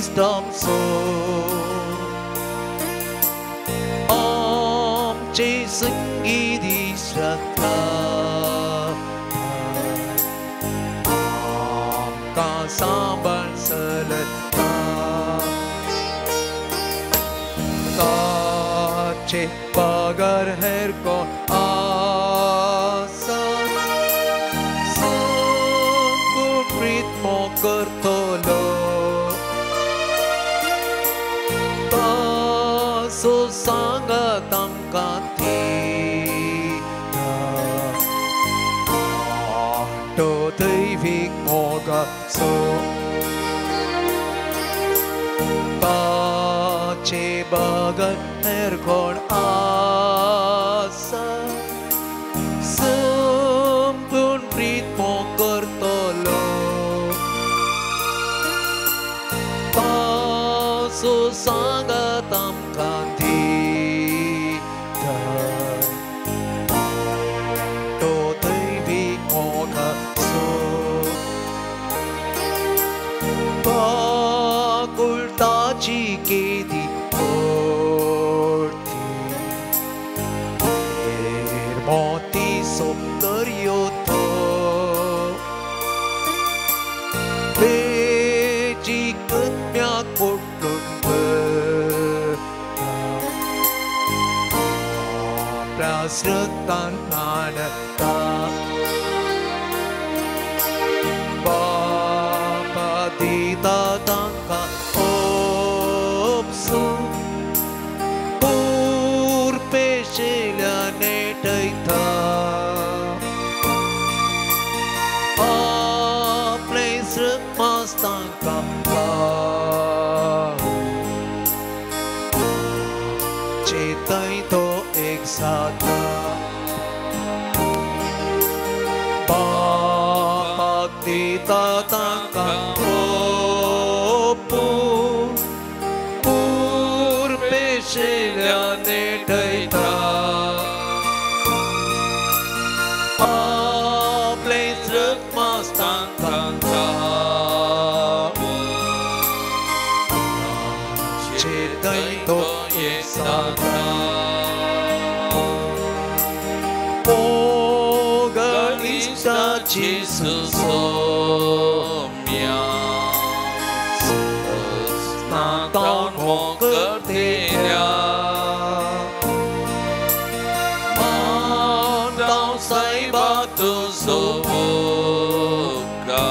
इश्ट आमचो आमचे संगी दीस रात आमकां सांबाळ चलता ताचे बगर हेर कोण आसा संपूर्ण प्रीत मोग करतलो ताचो सांगात आमकां दिता तो दैवीक मोगाचो ताचे बगर हेर कोण आसा संपूर्ण प्रीत मोग करतलो ताचो सांगात आमकां दिता तो दैवीक मोगाचो काकुळटाची केदी ओडती मोतीचो दर्यो तो तेजी कन्याक पोटून भरता आपल्या श्रद्धान न्हाणता बापा दिता तांकां ओपसूं उर्पेशिल्या नेटयता आपले श्रमास तांकां पावूं चेतय तो एक जाता बापाक दिता तांकां ओपूं उर्पेशिल्या नेटयता आपले श्रमास तांकां पावूं चेतय तो एक जाता मोग इश्टाची सुसोम्या ताण मोग करतेल्या मानतांव सायबा तुजो उपकार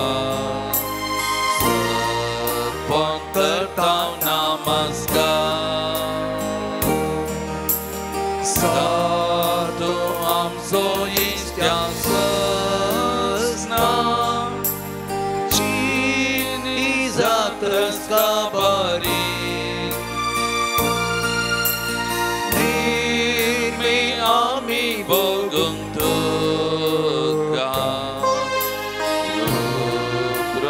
सर्पण करतांव नमस्कार साधू आमचो इश्ट्या सजना चिनी जातस काबारी निर्मी आमी भोगूंक तुका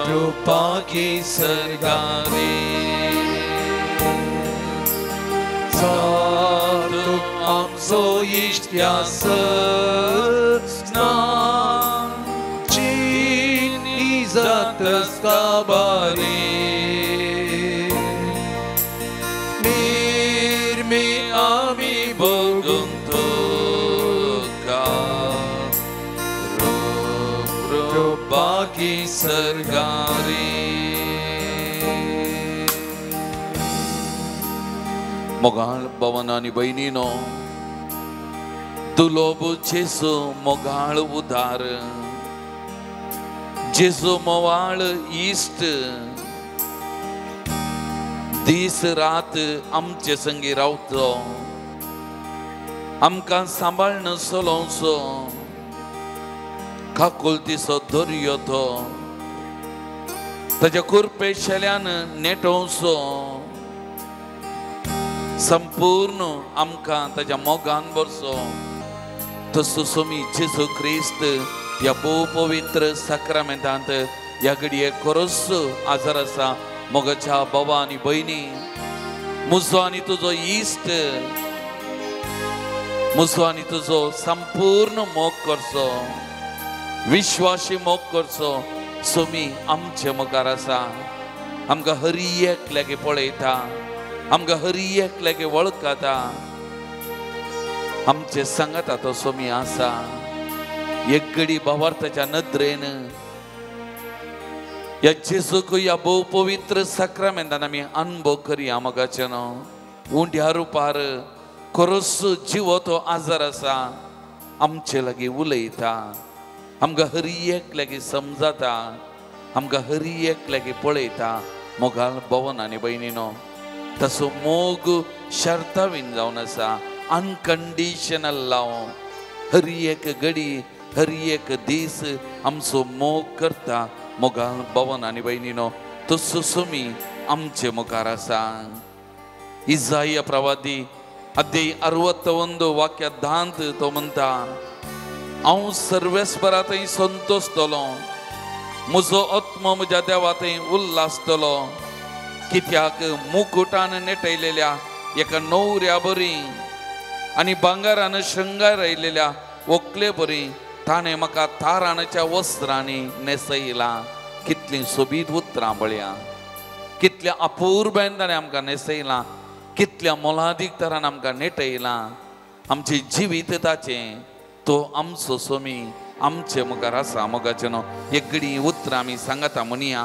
रुपाकी सरकारी साधू आमचो इश्ट्या सजना चिनी जातस काबारी निर्मी आमी भोगूंक तुका रुपाकी सरकारी. मोगाळ भवन आनी भयणीनो दुलोब जेजू मोगाळ उदार जेजू मोवाळ इश्ट दीस रात आमचे संगी रावतो आमकां सांबाळून चलोवचो काकुळतीचो दर्यो तो ताच्या कुरपेशेल्यान नेटोवचो संपूर्ण आमकां ताच्या मोगान भरचो. तसो सोमी जेजू क्रिस्त ह्या भोव पवित्र साक्रामेंतांत ह्या घडये खरोच आजार आसा. मोगाच्या बाबा आनी भयणी, म्हजो आनी तुजो इश्ट, म्हजो आनी तुजो संपूर्ण मोग करचो, विश्वासी मोग करचो सोमी आमचे मुखार आसा. आमकां हरी एकल्याक पळयता, आमकां हरी एकल्याक वळखता, आमचे सांगाता तो सोमी आसा. एक घडी भावार्थाच्या नदरेन ह्या जेजूक ह्या भोव पवित्र साक्रामेंतान आमी अनुभव करया मोगाचें न्हू. उंड्या रुपार खरोच जिवो तो आजार आसा, आमचे लागीं उलयता, आमकां हरी एक लागीं समजता, आमकां हरी एक लागीं पळयता. मोगाल भवन आनी भयणीनो, तसो मोग शर्तावीन जावन आसा, अनकंडिशनल लाव. हरी एक घडी हरी एक दीस आमचो मोग करता. मोगाल भवन आनी भयणीनो, तसो सुमी आमचे मुखार आसा. इजाया प्रवादी अध्याय 61 वाक्य 10 तो म्हणटा, हांव सर्वेस्परा थंय संतोषतलो, म्हजो आत्मो म्हज्या देवा थंय उल्हासतलो. कित्याक मुकुटान नेटयलेल्या एका नवऱ्या बरी आनी भांगरान शृंगारयलेल्या व्हंकले बरी ताणें म्हाका ताराणाच्या वस्त्रांनी न्हेसयलां. कितलीं सोबीत उतरां पळया, कितल्या अपुरबायेन ताणें आमकां न्हेसयलां, कितल्या मोलादीक तरान आमकां नेटयलां. आमचें जिवीत ताचें, तो आमचो सोमी आमचे मुखार आसा. मोगाचें न्हू, एक घडी उतरां आमी सांगता म्हणया,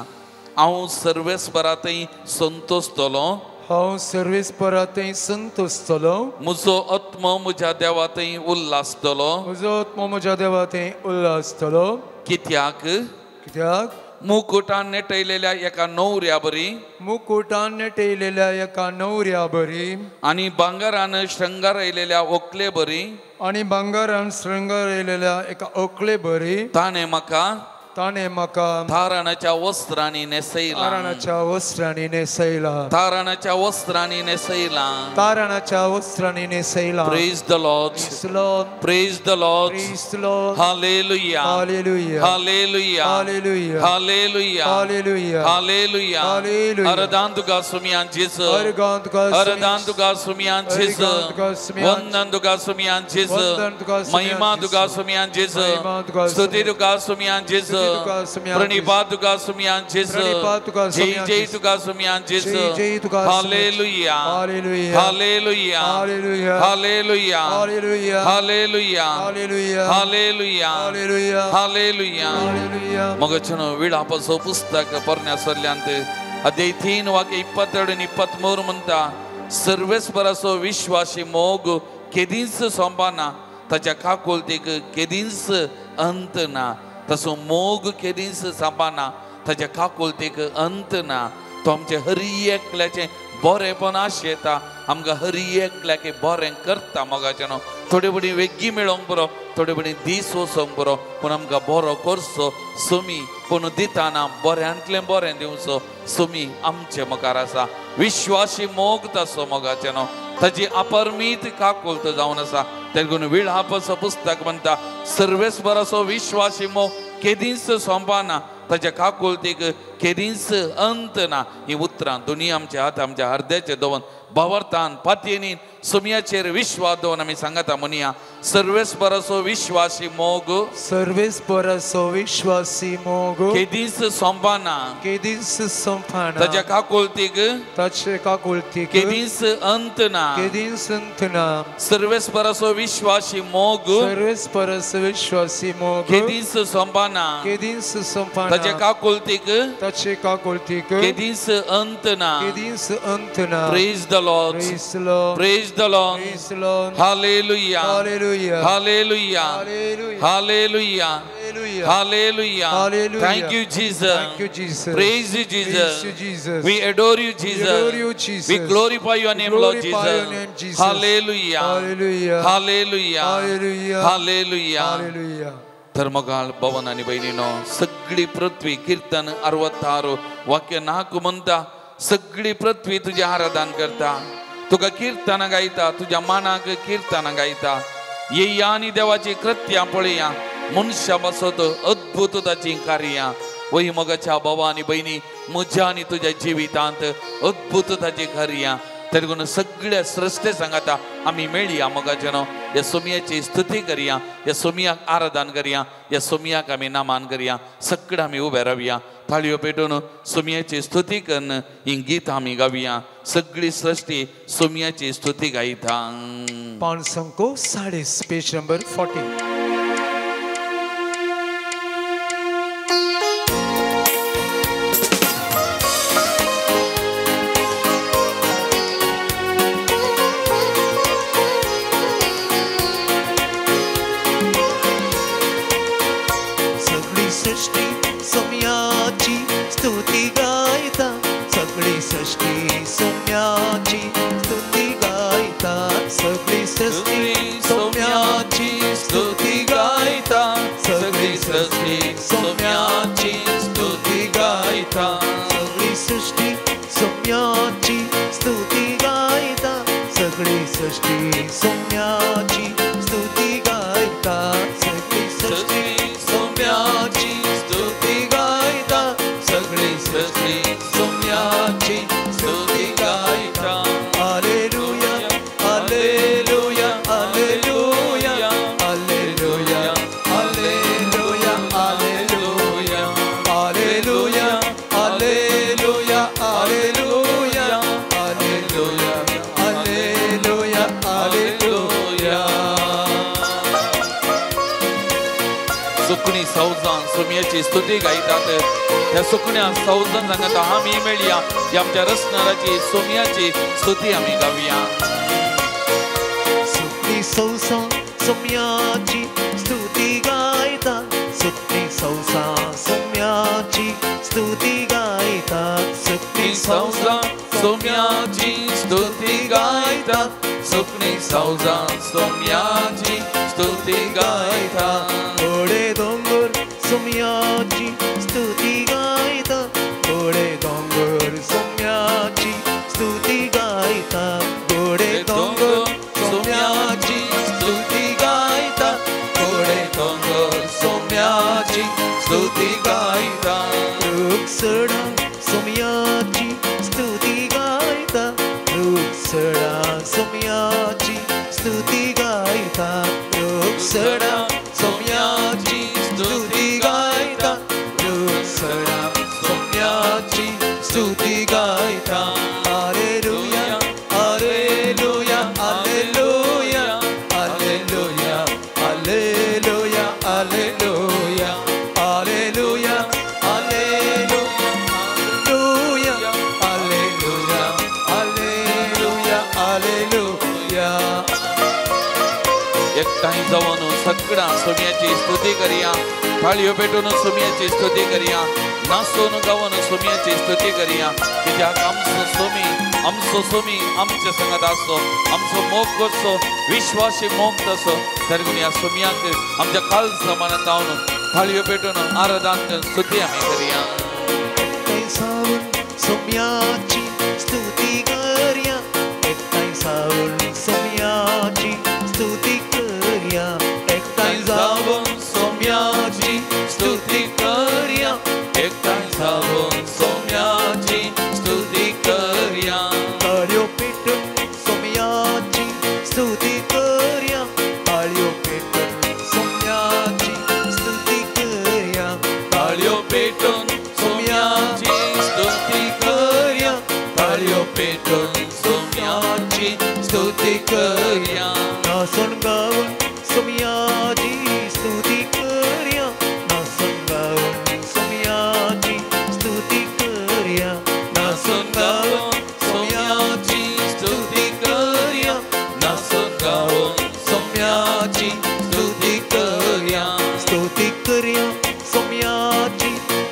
हांव सर्वेस्परा थंय संतोषतलो, हांव सर्वेस्परा थंय संतोषतलो, म्हजो आत्मो म्हज्या देवा थंय उल्हासतलो, म्हजो आत्मो म्हज्या देवा थंय उल्हासतलो. कित्याक कित्याक मुकुटान नेटयलेल्या एका नवऱ्या बरी, मुकुटान नेटयलेल्या एका नवऱ्या बरी आनी भांगरान शृंगारयलेल्या व्हंकले बरी, आनी भांगरान शृंगारयलेल्या एका व्हंकले बरी ताणें म्हाका ताणें म्हाका ताराणाच्या वस्त्रांनी न्हेसयलां, ताराणाच्या वस्त्रांनी न्हेसयलां, ताराणाच्या वस्त्रांनी न्हेसयलां, ताराणाच्या वस्त्रांनी न्हेसयलां. Praise the Lord, praise the Lord, praise the Lord. Hallelujah, hallelujah, hallelujah, hallelujah, hallelujah, hallelujah, hallelujah. Hallelujah. अरदान तुका सुमियान जेजू, अरदान तुका सुमियान जेजू, वंदन तुका सुमियान जेजू, महिमा तुका सुमियान जेजू, स्तुती तुका सुमियान जेजू, प्रणिपात तुका सुमियान जेजू, जय जय तुका सुमियान जेजू. Hallelujah, hallelujah, hallelujah, hallelujah, hallelujah, hallelujah. मगचनो विळापाचो पुस्तक पोरण्या सरल्यांत अध्याय 3 वाक्य 22 आनी 23 म्हणटा, सर्वेस्पराचो विश्वासी मोग केदींच सोंपना, ताच्या काकुळतीक केदींच अंत ना. तसो मोग केदींच सोंपना, ताच्या काकुळतीक अंत ना. तो आमचे हरी एकल्याचें बरेंपण आशेता, आमकां हरी एकल्याक बरें करता. मोगाचें न्हू, थोडे बडी वेगळी मेळोंक बरो, थोडे बडी दीस वचोंक बरो, पूण आमकां बरो करचो सुमी, पूण दिताना बऱ्यांतलें बरें दिवचो सुमी आमचे मुखार आसा. विश्वासी मोग तसो मोगाचें न्हू, ताजी अपरमीत काकुळत जावन आसा. तेगून विळापाचो पुस्तक म्हणटा, सर्वेस्पराचो विश्वासी मोग केदींच सोंपना, ताच्या काकुळतीक केदींच अंत ना. ही उतरां दोनी आमच्या हात आमच्या हृदयाचे दवन भावार्थान पातयेनी सुमयाचेर विश्वास दवन आमी सांगता म्हणया, सर्वेस्पराचो विश्वासी मोग, सर्वेस्पराचो विश्वासी मोग केदींच सोंपना, केदींच सोंपना, ताच्या काकुळतीक, ताचे काकुळतीक केदींच अंत ना, केदींच अंत ना. सर्वेस्पराचो विश्वासी मोग, सर्वेस्पराचो विश्वासी मोग केदींच सोंपना, केदींच सोंपना, ताच्या काकुळतीक, ताचे काकुळतीक केदींच अंत ना, केदींच अंत ना. Praise the Lord, praise the Lord, praise the Lord, praise the Lord. Hallelujah, hallelujah, hallelujah, hallelujah, hallelujah. Hallelujah. Thank you Jesus, thank you Jesus, praise you Jesus, praise you Jesus, we adore you Jesus, we adore you Jesus, we glorify your name Lord Jesus. Hallelujah, hallelujah, hallelujah, hallelujah, hallelujah, hallelujah. तर मोगाळ भवन आनी भयणीनो, सगळी पृथ्वी कीर्तन 66 वाक्य 4 म्हणटा, सगळी पृथ्वी तुजें आराधन करता, तुका किर्तनां गायता, तुज्या मानाक किर्तनां गायता. येया आनी देवाची कृत्यां पळया, मनशा पासत अद्भुत ताचीं कार्यां. वही मोगाच्या भावा आनी भयणी, म्हज्या आनी तुज्या जिवितांत अद्भुत ताचीं कार्यां. तरी सगळ्या सृश्टे सांगाता आमी मेळया मोगाचें न्हू, ह्या सोमयाची स्तुती करया, ह्या सोमयाक आराधन करया, ह्या सोमयाक आमी नामान करया. सगळें आमी उबे रावया. थाळयो पेटून सोमयाची स्तुती करून ही गीत आमी गावया. सगळी सृष्टी सोमयाची स्तुती गायता. 540 पेज नंबर 40. सुम्याची स्तुती गायतात. त्या सुकण्या सौजन सांगता आमी मेळया आमच्या रसनाराची सोम्याची स्तुती आमी गावया. सुकणी सौसा सोम्याची स्तुती गायता, सुकणी सौसा सोम्याची स्तुती गायता, सुकणी सौसा सोम्याची स्तुती गायता, सुकणी सौसा सोम्याची स्तुती गायता. घोडे दोंगर सोम्याची स्तुती गायता, घोडे दोंगर सोम्याची स्तुती गायता, घोडे दोंगर सोम्याची स्तुती गायता, घोडे दोंगर सोम्याची स्तुती गायता. रुखसडा सोम्याची स्तुती गायता, रुखसडा सोम्याची स्तुती गायता, रुखसडा सोम्याची स्तुती गायता, रुखसडा सोम्याची स्तुती गायता. Hallelujah hallelujah hallelujah hallelujah hallelujah hallelujah hallelujah hallelujah hallelujah hallelujah hallelujah. एकठांय जावन सगळ्या सोम्याची स्तुती करया, थाळयो पेटून सोम्याची स्तुती करया, नाचून गावन सोम्याची स्तुती करया. कित्याक आमचो सोमी, आमचो सोमी आमच्या संगात आसो, आमचो मोग करचो, विश्वासी मोग तसो. तरी ह्या सोम्याक आमच्या काळजा मनांत जावन थाळयो पेटून आराधन स्तुती आमी करया. एकठांय सावन सोम्याची स्तुती करया, एकठांय सावन सोम्याची स्तुती करया, एकठांय जावन सोम्याची स्तुती करया, एकठांय जावन सोम्याची स्तुती करया. ताळयो पेटून सोम्याची स्तुती करया, ताळयो पेटून सोम्याची स्तुती करया, ताळयो पेटून सोम्याची स्तुती करया, ताळयो पेटून सोम्याची स्तुती करया. नाचून गावन सोम्याची स्तुती करया, नाचून गावन सोम्याची स्तुती करया, नाचून गावन सोम्याची स्तुती करया, नाचून गावन सोम्याची स्तुती करया. स्तुती करया सोम्याची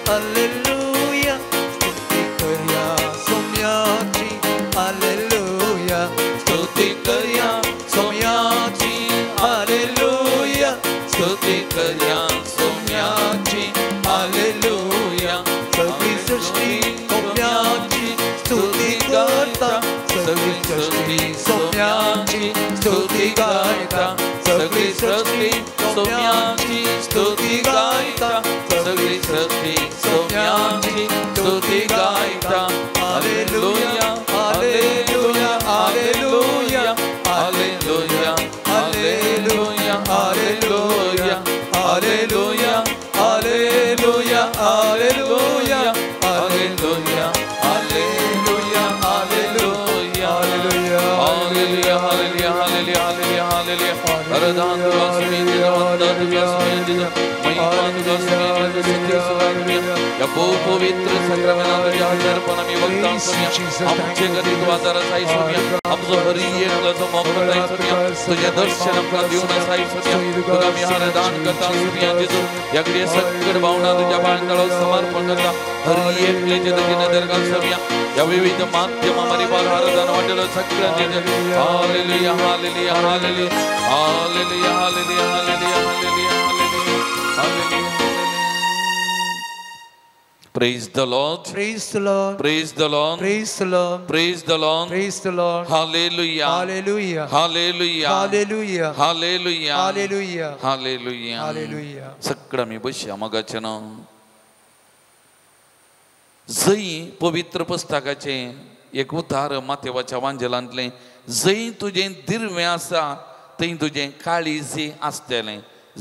हालेलुया, स्तुती करया सोम्याची हालेलुया, स्तुती करया सोम्याची हालेलुया, स्तुती करया सोम्याची हालेलुया. सगळी सृष्टी सोम्याची स्तुती करता, सगळी सृष्टी सोम्याची स्तुती गायता, सगळी सृष्टी सोम्याची स्तुती गायता, सगळी सृष्टी सोम्याची स्तुती गायता. Hallelujah hallelujah hallelujah hallelujah hallelujah hallelujah hallelujah hallelujah hallelujah तुका सोम्या ह्या भोव पवित्र साक्रामेंतान तुज्या हजारपण आमी वखदां सोम्या आमचे खातीर तूं आदार आसाय सोम्या आमचो हरी एकलो मोग करताय सोम्या तुजें दर्शन आमकां दिवन आसाय सोम्या तुका आमी आराधन करता सोम्या जेजू ह्या घडये सगळे भावना तुज्या पांयां समर्पण करता हरी एकल्याचे तुजी नदर घाल सोम्या ह्या विविध माध्यमां मार्फत आराधन वाटेलो सगळ्यांचे hallelujah hallelujah hallelujah hallelujah hallelujah hallelujah hallelujah hallelujah. Praise the Lord. Praise the Lord. Praise the Lord. Praise the Lord. Praise the Lord. Praise the Lord. Hallelujah. Hallelujah. Hallelujah. Hallelujah. Hallelujah. Hallelujah. Hallelujah. Hallelujah. सगळं आमी बसया मोगाचें न्हू जंय पवित्र पुस्तकाचें एक उतार मातेवाच्या वांजेलांतलें जंय तुजें दिर्वें आसा थंय तुजें काळीज आसतलें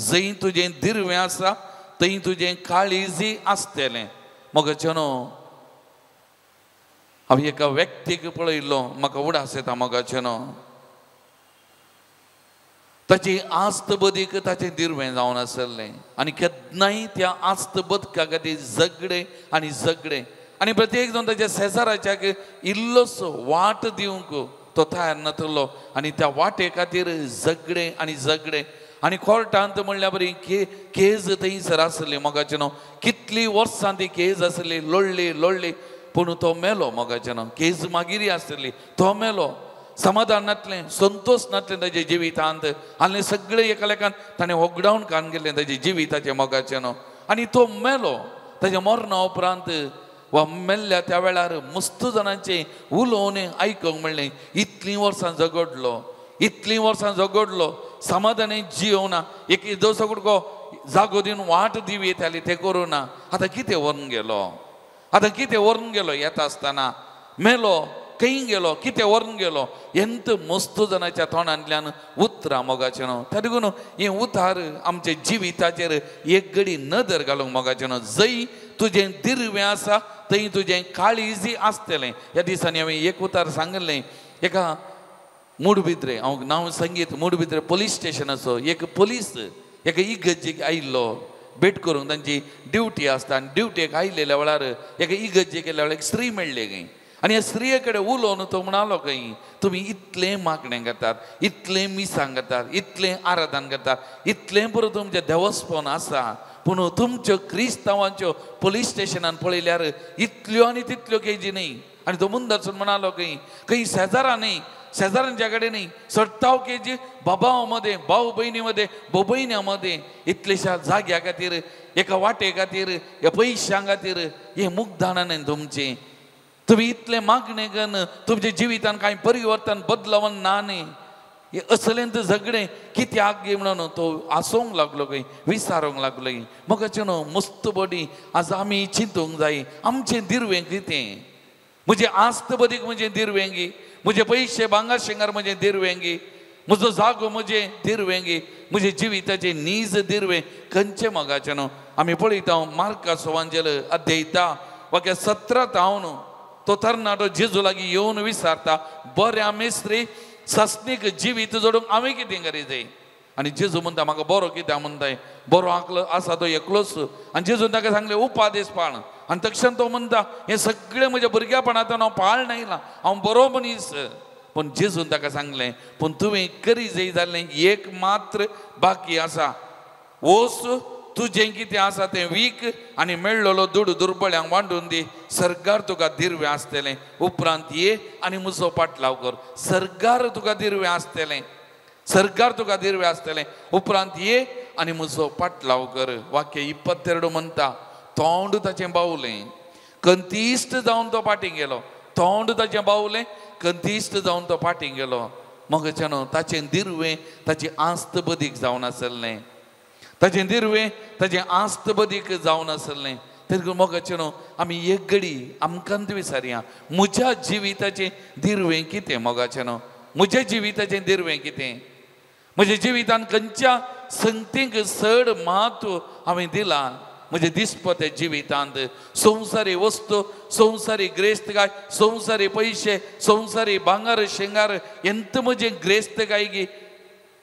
जंय तुजें दिर्वें आसा थंय तुजें काळीज आसतलें. मोगाचें न्हू हांवें एका व्यक्तीक पळयल्लो म्हाका उडास येता मोगाचें न्हू ताची आस्त बदीक ताचें दिर्वें जावन आसलें आनी केन्नाय त्या आस्त बदका खातीर झगडें आनी झगडें आनी प्रत्येक जावन ताच्या शेजाराच्याक इल्लोसो वाट दिवंक तो तयार नातलो आनी त्या वाटे खातीर झगडें आनी झगडें आनी कोर्टांत म्हणल्या बरी केज थंयसर आसली मोगाचें न्हू कितलीं वर्सां ती केज आसली लोळ्ळी लोळ्ळी पूण तो मेलो मोगाचें न्हू केज मागीर आसली तो मेलो. समाधान नातलें संतोश नातलें ताजे जिवितांत आनी सगळें एकालेकान ताणें होगडावन कान गेलें ताजे जिविताचें मोगाचें न्हू आनी तो मेलो. ताज्या मरणा उपरांत वा मेल्ल्या त्या वेळार मस्त जाणांचें उलोवणें आयकूंक मेळ्ळें इतलीं वर्सां झगडलो इतलीं वर्सां झगडलो समाधानी जियोना एक दोसो कुडको जागो दिवन वाट दिवी येताली तें करूं ना आतां कितें व्हरून गेलो आतां कितें व्हरून गेलो येता आसतना मेलो खंय गेलो कितें व्हरून गेलो एंत मस्त जाणाच्या तोंडांतल्यान उतरां मोगाचें न्हू. त्या देखून हें उतार आमच्या जिविताचेर एक घडी नदर घालूंक मोगाचें न्हू जंय तुजें दिर्वें आसा थंय तुजें काळीज आसतलें. ह्या दिसांनी हांवें एक उतार सांगिल्लें एका मुडबिद्रे हांव नांव संगीत मुडबिद्रे पोलीस स्टेशनाचो एक पोलीस एका इगर्जेक आयिल्लो भेट करूंक तांची ड्युटी आसता आनी ड्युटेक आयिल्ल्या वेळार एका इगर्जे केल्ल्या वेळार एक स्त्री मेळ्ळी खंय आनी ह्या स्त्रिये कडेन उलोवन तो म्हणालो खंय तुमी इतलें मागणें करतात इतलें मिसां करतात इतलें आराधन करतात इतलें पुरो तुमचें देवस्पण आसा पूण तुमच्यो क्रिस्तांवांच्यो पोलीस स्टेशनान पळयल्यार इतल्यो आनी तितल्यो केजी न्हय. आनी तो मुंदरसून म्हणालो खंय खंय शेजारा न्हय शेजाऱ्यांच्या कडेन न्हय सट्टाव केजी बाबां मदें भाव भयणी मदें भोबयण्या मदें इतलेश्या जाग्या खातीर एका वाटे खातीर ह्या पयशां खातीर हें मुगदान न्हय तुमचें तुमी इतलें मागणें कन्न तुमच्या जिवितान कांय परिवर्तन बदलावन ना न्ही हें असलेंत झगडें कित्याक गे म्हणून तो आसोंक लागलो खंय विचारूंक लागलो खंय मोगाचें न्हू मस्त बडी आज आमी चिंतूंक जाय आमचें दिर्वें कितें म्हजें आस्त बदीक म्हजें दिर्वें गी म्हजे पयशे भांगर शिंगार म्हजें दिर्वें गी म्हजो जागो म्हजें दिर्वें गी म्हजें जिविताचें नीज दिर्वें खंयचें मोगाचें न्हू. आमी पळयता मार्काचो वांजेल अध्याय 10 वाक्य 17 हांव तो तरणाटो जेजू लागीं येवन विचारता बऱ्या मेस्त्री सासणीक जिवीत जोडूंक हांवें कितें करी जाय. आनी जेजू म्हणटा म्हाका बरो कित्याक म्हणटाय बरो आंकलो आसा तो एकलोच. आनी जेजून ताका सांगलें उपादेश पाळ. आनी तक्षण तो म्हणटा हें सगळें म्हज्या भुरग्यापणांत हांव पाळ नायला हांव बरो मनीस. पूण जेजून ताका सांगलें पूण तुवें करी जाय जाल्लें एक मात्र बाकी आसा वोस तुजें कितें आसा तें वीक आनी मेळ्ळलो दुडू दुर्बळ्यांक वांटून दी सरकार तुका दिर्वें आसतलें उपरांत ये आनी म्हजो पाटलाव कर. सरकार तुका दिर्वें आसतलें सरकार तुका दिर्वें आसतलें उपरांत ये आनी म्हजो पाटलाव कर. वाक्य 22 म्हणटा तोंड ताचें बावलें कंतीश्ट जावन तो फाटीं गेलो तोंड ताचें बावलें कंतीश्ट जावन तो फाटीं गेलो. मगच्यान न्हू ताचें दिर्वें ताची आस्त बदीक जावन आसलें ताचें दिर्वें ताचें आस्त बदीक जावन आसलें. तरी मोगाचें न्हू आमी एक घडी आमकां विचारया म्हज्या जिविताचें दिर्वें कितें मोगाचें न्हू म्हज्या जिविताचें दिर्वें कितें म्हज्या जिवितान खंयच्या संगतीक चड म्हत्व हांवें दिलां म्हजें दिसपत्या जिवितांत संवसारी वस्तू संवसारी ग्रेस्तकाय संवसारी पयशे संवसारी भांगर शेंगार एंत म्हजें ग्रेस्तकाय गी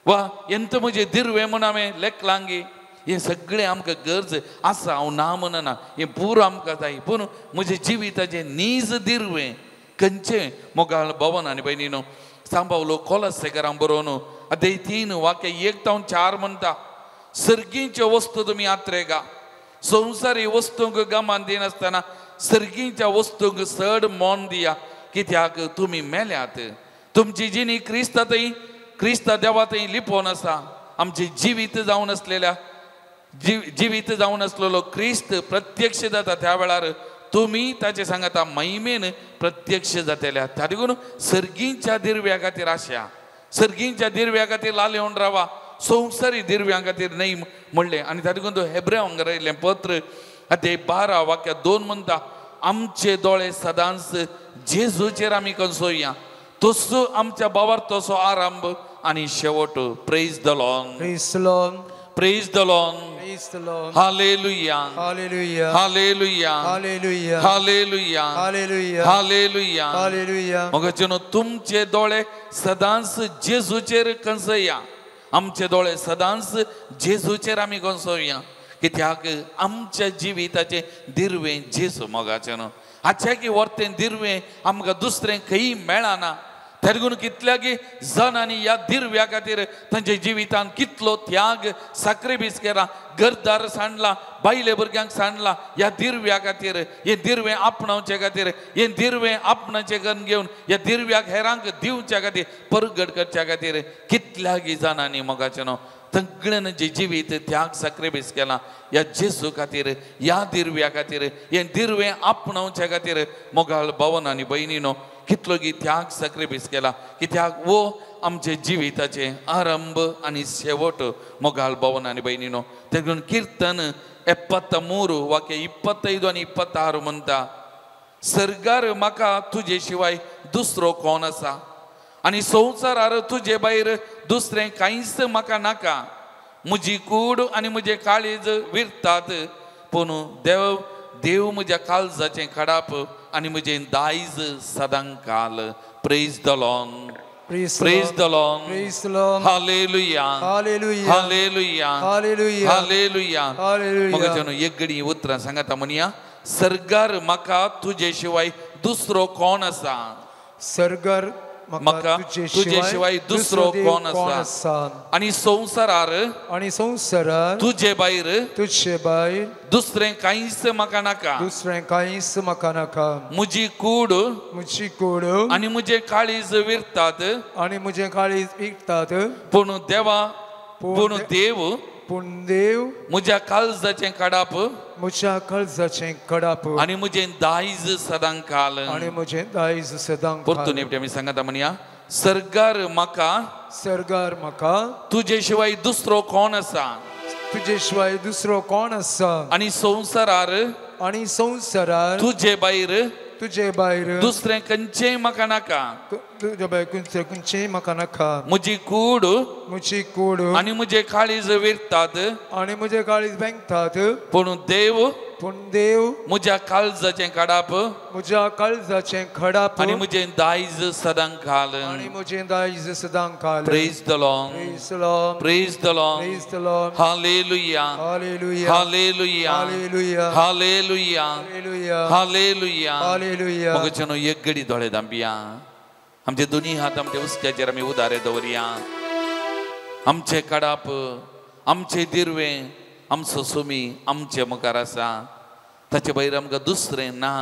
वा एंत म्हजें दिर्वें म्हूण हांवें लेखलां गी हें सगळें आमकां गरज आसा. हांव ना म्हणना, हें पुरो आमकां जाय, पूण म्हजें जिविताचें नीज दिरवें खंयचें? मोगाळ भवन आनी भयणीनो, सांबावलो कोलसेकरां बरोवन अध्याय 3 वाक्य 1 तावन 4 म्हणटा, सर्गींच्यो वस्तू तुमी आत्रेगा, संवसारी वस्तूंक गमान दिनासतना सर्गींच्या वस्तूंक चड मन दिया, कित्याक तुमी मेल्यात. तुमची जिणी क्रिस्ता थंय, क्रिस्ता देवा थंय लिपोवन आसा. आमचें जिवीत जावन आसलेल्या जिवीत जावन आसलेलो क्रिस्त प्रत्यक्ष जाता त्या वेळार तुमी ताचे सांगाता महिमेन प्रत्यक्ष जातल्या. त्या देखून सर्गींच्या दिरव्या खातीर आशा, सर्गींच्या दिरव्या खातीर लालेवन रावा, संवसारी दिरव्यां खातीर न्हय म्हणलें. आनी त्या देखून तो हेब्रेवांक बरयल्लें पत्र अध्याय 12 वाक्य 2 म्हणटा, आमचे दोळे सदांच जेजूचेर आमी कंसोया, तसो आमच्या बाबार तसो आरंभ आनी शेवट. Praise the Lord, Praise the Lord, praise the Lord, Praise the Lord. Hallelujah, Hallelujah, hallelujah, Hallelujah, hallelujah, Hallelujah, hallelujah. Hallelujah. मगाचेनो तुमचे दोळे सदांच जेजूचेर कंसया, आमचे दोळे सदांच जेजूचेर आमी कंसोया, कित्याक आमच्या जिविताचें दिरवें जेजू. मोगाचें हाच्या की वर्तें दिरवें आमकां दुसरें खंय मेळना. तेगून कितल्यागी जाणांनी ह्या दिरव्या खातीर तांच्या जिवितान कितलो त्याग साक्रिफीस केला, घरदार सांडला, बायले भुरग्यांक सांडला ह्या दिरव्या खातीर. हें दिरवें आपणावचे खातीर, हें दिरवें आपणाचें करून घेवन ह्या दिरव्याक हेरांक दिवच्या खातीर, परगट करच्या खातीर कितल्यागी जाणांनी मोगाचें न्हू सगळ्यान जे जिवीत त्याग साक्रिफीस केला ह्या जेजू खातीर, ह्या दिरव्या खातीर, हें दिरवें आपणावच्या खातीर. मोगाळ भवन आनी भयणीनो, कितलो की त्याग साक्रिफीस केला, कित्याक वो आमचे जिविताचे आरंभ आनी शेवट. मोगाळ भवन आनी भयणीनो, तेगून किर्तन 73 वाक्य 25 आनी 26 म्हणटा, सरगार म्हाका तुजे शिवाय दुसरो कोण आसा, आनी संवसारार तुजे भायर दुसरें कांयच म्हाका नाका. म्हजी कूड आनी म्हजें काळीज विरतात, पूण देव देव म्हज्या काळजाचें खडाप आनी म्हजें दायज सदां काल. Praise the Lord, praise the Lord, Praise the Lord. Hallelujah, Hallelujah, hallelujah, Hallelujah, hallelujah. Hallelujah. मगाच्यान एक गडी उतरां सांगता म्हणया, सरगार म्हाका तुजे शिवाय दुसरो कोण आसा, सरगार म्हाका तुजे शिवाय दुसरो कोण आसा, आनी संवसारार, आनी संवसारार तुजे भायर, तुजे भायर दुसरें कांयच म्हाका नाका, दुसरें कांयच म्हाका नाका. म्हजी कूड, म्हजी कूड आनी म्हजें काळीज विरतात, आनी म्हजें काळीज विरतात, पूण देवा, पूण देव, पूण देव म्हज्या काळजाचें काडाप, म्हज्या काळजाचें कडाप आनी म्हजें दायज सदां काल, आनी म्हजें दायज सदां काल. परतून एकटे आमी सांगता म्हणया, सरगार म्हाका, सरगार म्हाका तुजे शिवाय दुसरो कोण आसा, तुजे शिवाय दुसरो कोण आसा, आनी संवसारार, आनी संवसारार तुजे भायर, तुजे भायर दुसरें खंयचेंय म्हाका नाका, तुजे भायर खंयचेंय म्हाका नाका. म्हजी कूड, म्हजी कूड आनी म्हजें काळीज विरतात, आनी म्हजें काळीज बेंगतात, पूण देव, पूण देव म्हज्या काळजाचें काडाप, म्हज्या काळजाचें खडाप आनी म्हजें दायज सदां काल, आनी म्हजें दायज सदां काल. Praise the Lord, Praise the Lord, praise the Lord, Praise the Lord. Hallelujah, Hallelujah, hallelujah, Hallelujah, hallelujah, Hallelujah, hallelujah. Hallelujah. मगच्यानो एक गडी दोळे दांबिया, आमचे दोनी हात आमच्या उस्क्याचेर आमी उदारे दवरया. आमचे काडाप, आमचे दिरवें, आमचो सुमी आमचे मुखार आसा, ताचे भायर आमकां दुसरें ना.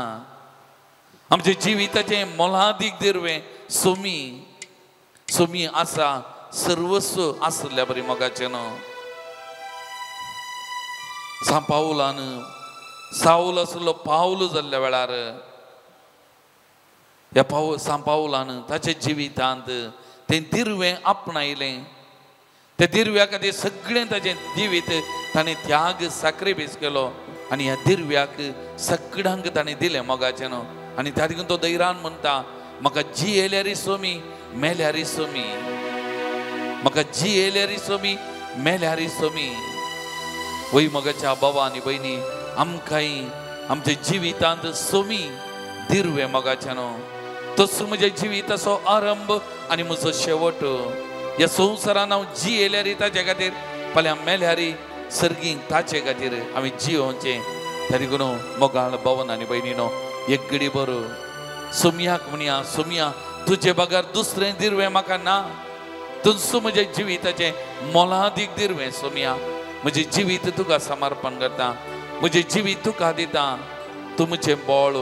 आमच्या जिविताचें मोलादीक दिरवें सुमी, सुमी आसा, सर्वस्व आसल्या बरी मोगाचें न्हू. सांव पावलान सावल आसलो पावल जाल्ल्या वेळार ह्या पाव सांव पावलान ताच्या जिवितांत तें दिरवें आपणायलें. त्या दिरव्या खातीर सगळें ताचें जिवीत ताणें त्याग साक्रिफीस केलो आनी ह्या दिरव्याक सगळ्यांक ताणें दिलें मोगाचें न्हू. आनी त्या देखून तो दैरान म्हणटा, म्हाका जियेल्यारी सोमी मेल्यारी सोमी, म्हाका जियेल्यारी सोमी मेल्यारी सोमी. वय मोगाच्या बाबा आनी भयणी, आमकांय आमच्या जिवितांत सोमी दिरवें मोगाचें न्हू. तसो म्हज्या जिविताचो आरंभ आनी म्हजो शेवट. ह्या संवसारान हांव जियेल्यारी ताच्या खातीर, फाल्यां मेल्यारी सर्गींक ताचे खातीर आमी जियोवचें. तरी गुण मोगाळ भवन आनी भयणीनो एक घडी बरो सोमयाक म्हणया, सोमया तुजे बगर दुसरें दिरवें म्हाका ना, तुजो म्हज्या जिविताचें मोलादीक दिरवें. सोमया म्हजें जिवीत तुका समर्पण करता, म्हजें जिवीत तुका दिता, तूं म्हजें बळ,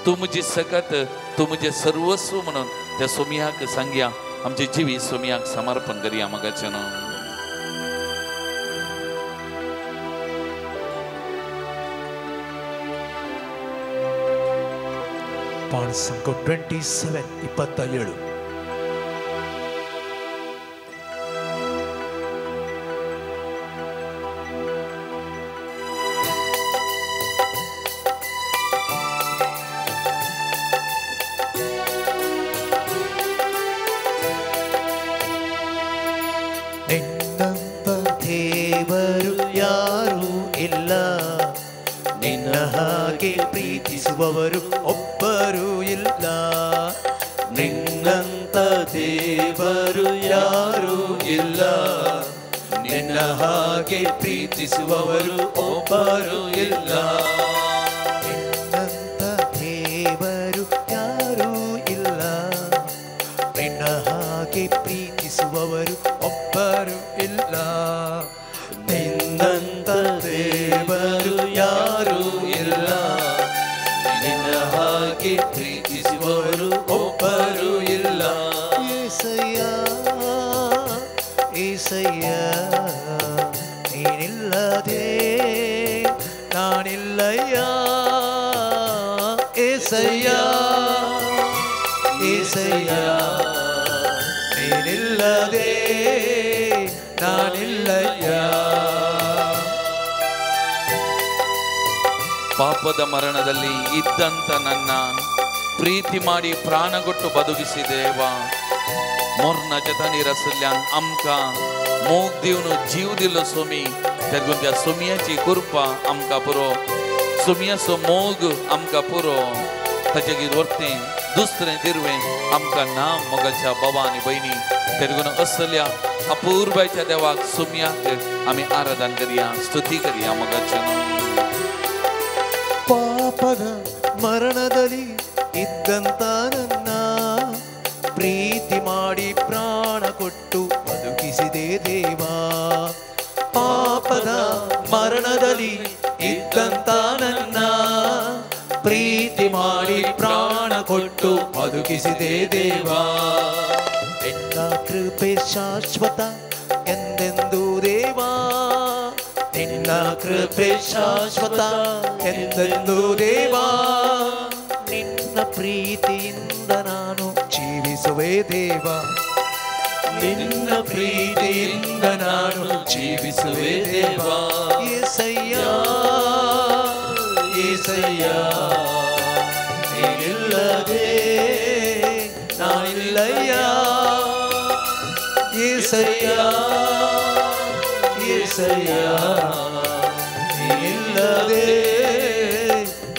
तूं म्हजी सकत, तूं म्हजें सर्वस्व म्हणून त्या सोमयाक सांगया. आमचें जिवीत सोमयाक समर्पण करया म्हाकाचें न्हू. ಪಾಣಸಂಕ 27 27. ನಿನ್ನಂತ ದೇವರು ಯಾರೂ ಇಲ್ಲ, ನಿನ್ನ ಹಾಗೆ ಪ್ರೀತಿಸುವವರು ಒಬ್ಬರೂ ಇಲ್ಲ. ನಿನ್ನಂತ ದೇವರು ಯಾರೂ ಇಲ್ಲ, ನಿನ್ನ ಹಾಗೆ ಪ್ರೀತಿಸುವವರು ಒಬ್ಬರೂ ಇಲ್ಲ. ನಿನ್ನಂತ ದೇವರು ಯಾರೂ ಇಲ್ಲ, ನಿನ್ನ ಹಾಗೆ ಪ್ರೀತಿಸುವವರು ಒಬ್ಬರೂ ಇಲ್ಲ. ನಿನ್ನಂತ ದೇವರು ಯಾರೂ ಇಲ್ಲ, ನಿನ್ನ ಹಾಗೆ ಪ್ರೀತಿಸುವವರು ಒಬ್ಬರೂ ಇಲ್ಲ. ಏಸಯ್ಯ ಏಸಯ್ಯ ನೀನಿಲ್ಲದೆ ನಾನಿಲ್ಲಯ್ಯ. ಏಸಯ್ಯ ಏಸಯ್ಯ ನೀನಿಲ್ಲದೆ ನಾನಿಲ್ಲಯ್ಯ. ಪಾಪದ ಮರಣದಲ್ಲಿ ಇದ್ದಂತ ನನ್ನ ಪ್ರೀತಿ ಮಾಡಿ ಪ್ರಾಣಗೊಟ್ಟು ಬದುಕಿಸಿದೇವ. ಮೊರ್ನ ಜತನಿ ರಸल्यान आमकां मोग दिवन जीव दिलो सोमी, तेगून त्या सोमयाची कृपा आमकां पुरो, सोमयाचो मोग आमकां पुरो. ताचे वर्तें दुसरें दिरवें आमकां ना मोगाच्या बाबा आनी भयणी. तेगून असल्या अपूर्वाच्या देवाक सोमयाक आमी आराधन करया, स्तुती करया मोगाच्या. ಪಾಪದ ಮರಣದಲ್ಲಿ ಇದ್ದಂತ ನನ್ನ ಪ್ರೀತಿ ಮಾಡಿ ಪ್ರಾಣ ಕೊಟ್ಟು ಬದುಕಿಸಿದೆ ದೇವಾ. ಪಾಪದ ಮರಣದಲ್ಲಿ ಇದ್ದಂತ ನನ್ನ ಪ್ರೀತಿ ಮಾಡಿ ಪ್ರಾಣ ಕೊಟ್ಟು ಬದುಕಿಸಿದೆ ದೇವಾ. ನಿನ್ನ ಕೃಪೆ ಶಾಶ್ವತ ಎಂದೆಂದೂ ದೇವಾ, ನಿನ್ನ ಕೃಪೆ ಶಾಶ್ವತ ಎಂದೆಂದೂ ದೇವಾ. ನಿನ್ನ ಪ್ರೀತಿಯಿಂದ ನಾನು ಜೀವಿಸುವೆ ದೇವಾ, ನಿನ್ನ ಪ್ರೀತಿಯಿಂದ ನಾನು ಜೀವಿಸುವೆ ದೇವಾ. ಏಸಯ್ಯ ಏಸಯ್ಯ ನೀನಿಲ್ಲದೆ ನಾನಿಲ್ಲಯ್ಯ. ಏಸಯ್ಯ ಏಸಯ್ಯ ನೀನಿಲ್ಲದೆ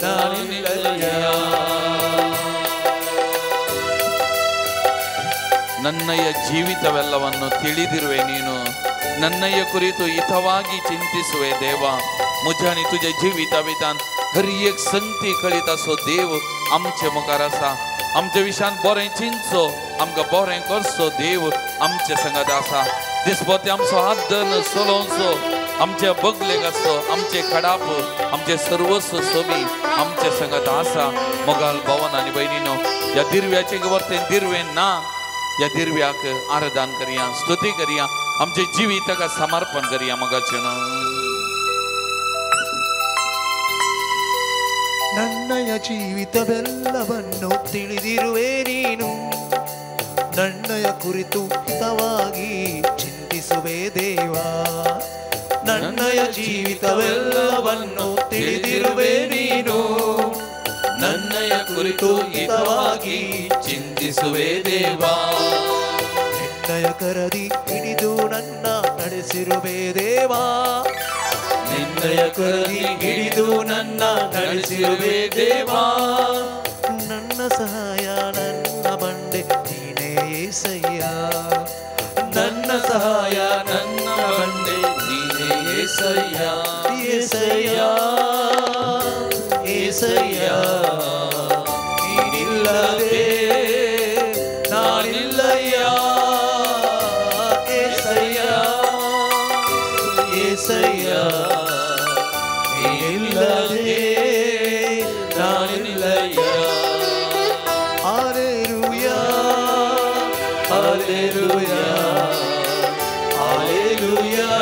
ನಾನಿಲ್ಲಯ್ಯ. ನನ್ನಯ ಜೀವಿತವೆಲ್ಲವನ್ನು ತಿಳಿದಿರುವೆ ನೀನು, ನನ್ನಯ ಕುರಿತು ಹಿತವಾಗಿ ಚಿಂತಿಸುವೆ ದೇವ. मुझ्यानी तुझ्या जिविता वितान हर एक संगती कळीत असो देव आमचे मुखार आसा. आमच्या विशयान बरें चिंतचो, आमकां बरें करचो देव आमचे संगत आसा. दिसपते आमचो हात धरून चलोवचो, आमचे बगलेक आसचो, आमचे खडाप, आमचे सर्वस्व सोबी आमचे संगत आसा. मोगाल भवन आनी भयणीनो, ह्या दिरव्याचे वर्तेन दिरवें ना, ह्या दिरव्याक आराधन करया, स्तुती करया, आमचे जिवीत ताका समर्पण करया मोगाचें. ನನ್ನಯ ಜೀವಿತವೆಲ್ಲವನ್ನು ತಿಳಿದಿರುವೆ ನೀನು, ನನ್ನಯ ಕುರಿತು ಹಿತವಾಗಿ ಚಿಂತಿಸುವೆ ದೇವಾ. ನನ್ನಯ ಜೀವಿತವೆಲ್ಲವನ್ನು ತಿಳಿದಿರುವೆ ನೀನು, ನನ್ನಯ ಕುರಿತು ಹಿತವಾಗಿ ಚಿಂತಿಸುವೆ ದೇವಾ. ನಿನ್ನಯ ಕರದಿ ಹಿಡಿದು ನನ್ನ ನಡೆಸಿರುವೆ ದೇವಾ, ನಿನ್ನಯ ಕರದಿ ಹಿಡಿದು ನನ್ನ ನಡೆಸಿರುವೆ ದೇವಾ. ನನ್ನ ಸಹಾಯ ನನ್ನ ಬಂಡೆ ನೀನೇ ಏಸಯ್ಯ, ನನ್ನ ಸಹಾಯ ನನ್ನ ಬಂಡೆ ನೀನೇ యేసయ్యా యేసయ్యా యేసయ్యా ನೀನಿಲ್ಲದೆ ನಾನಿಲ್ಲಯ್ಯಾ యేಸಯ್ಯಾ యేಸಯ್ಯಾ ನೀನಿಲ್ಲದೆ ನಾನಿಲ್ಲಯ್ಯಾ hallelujah hallelujah hallelujah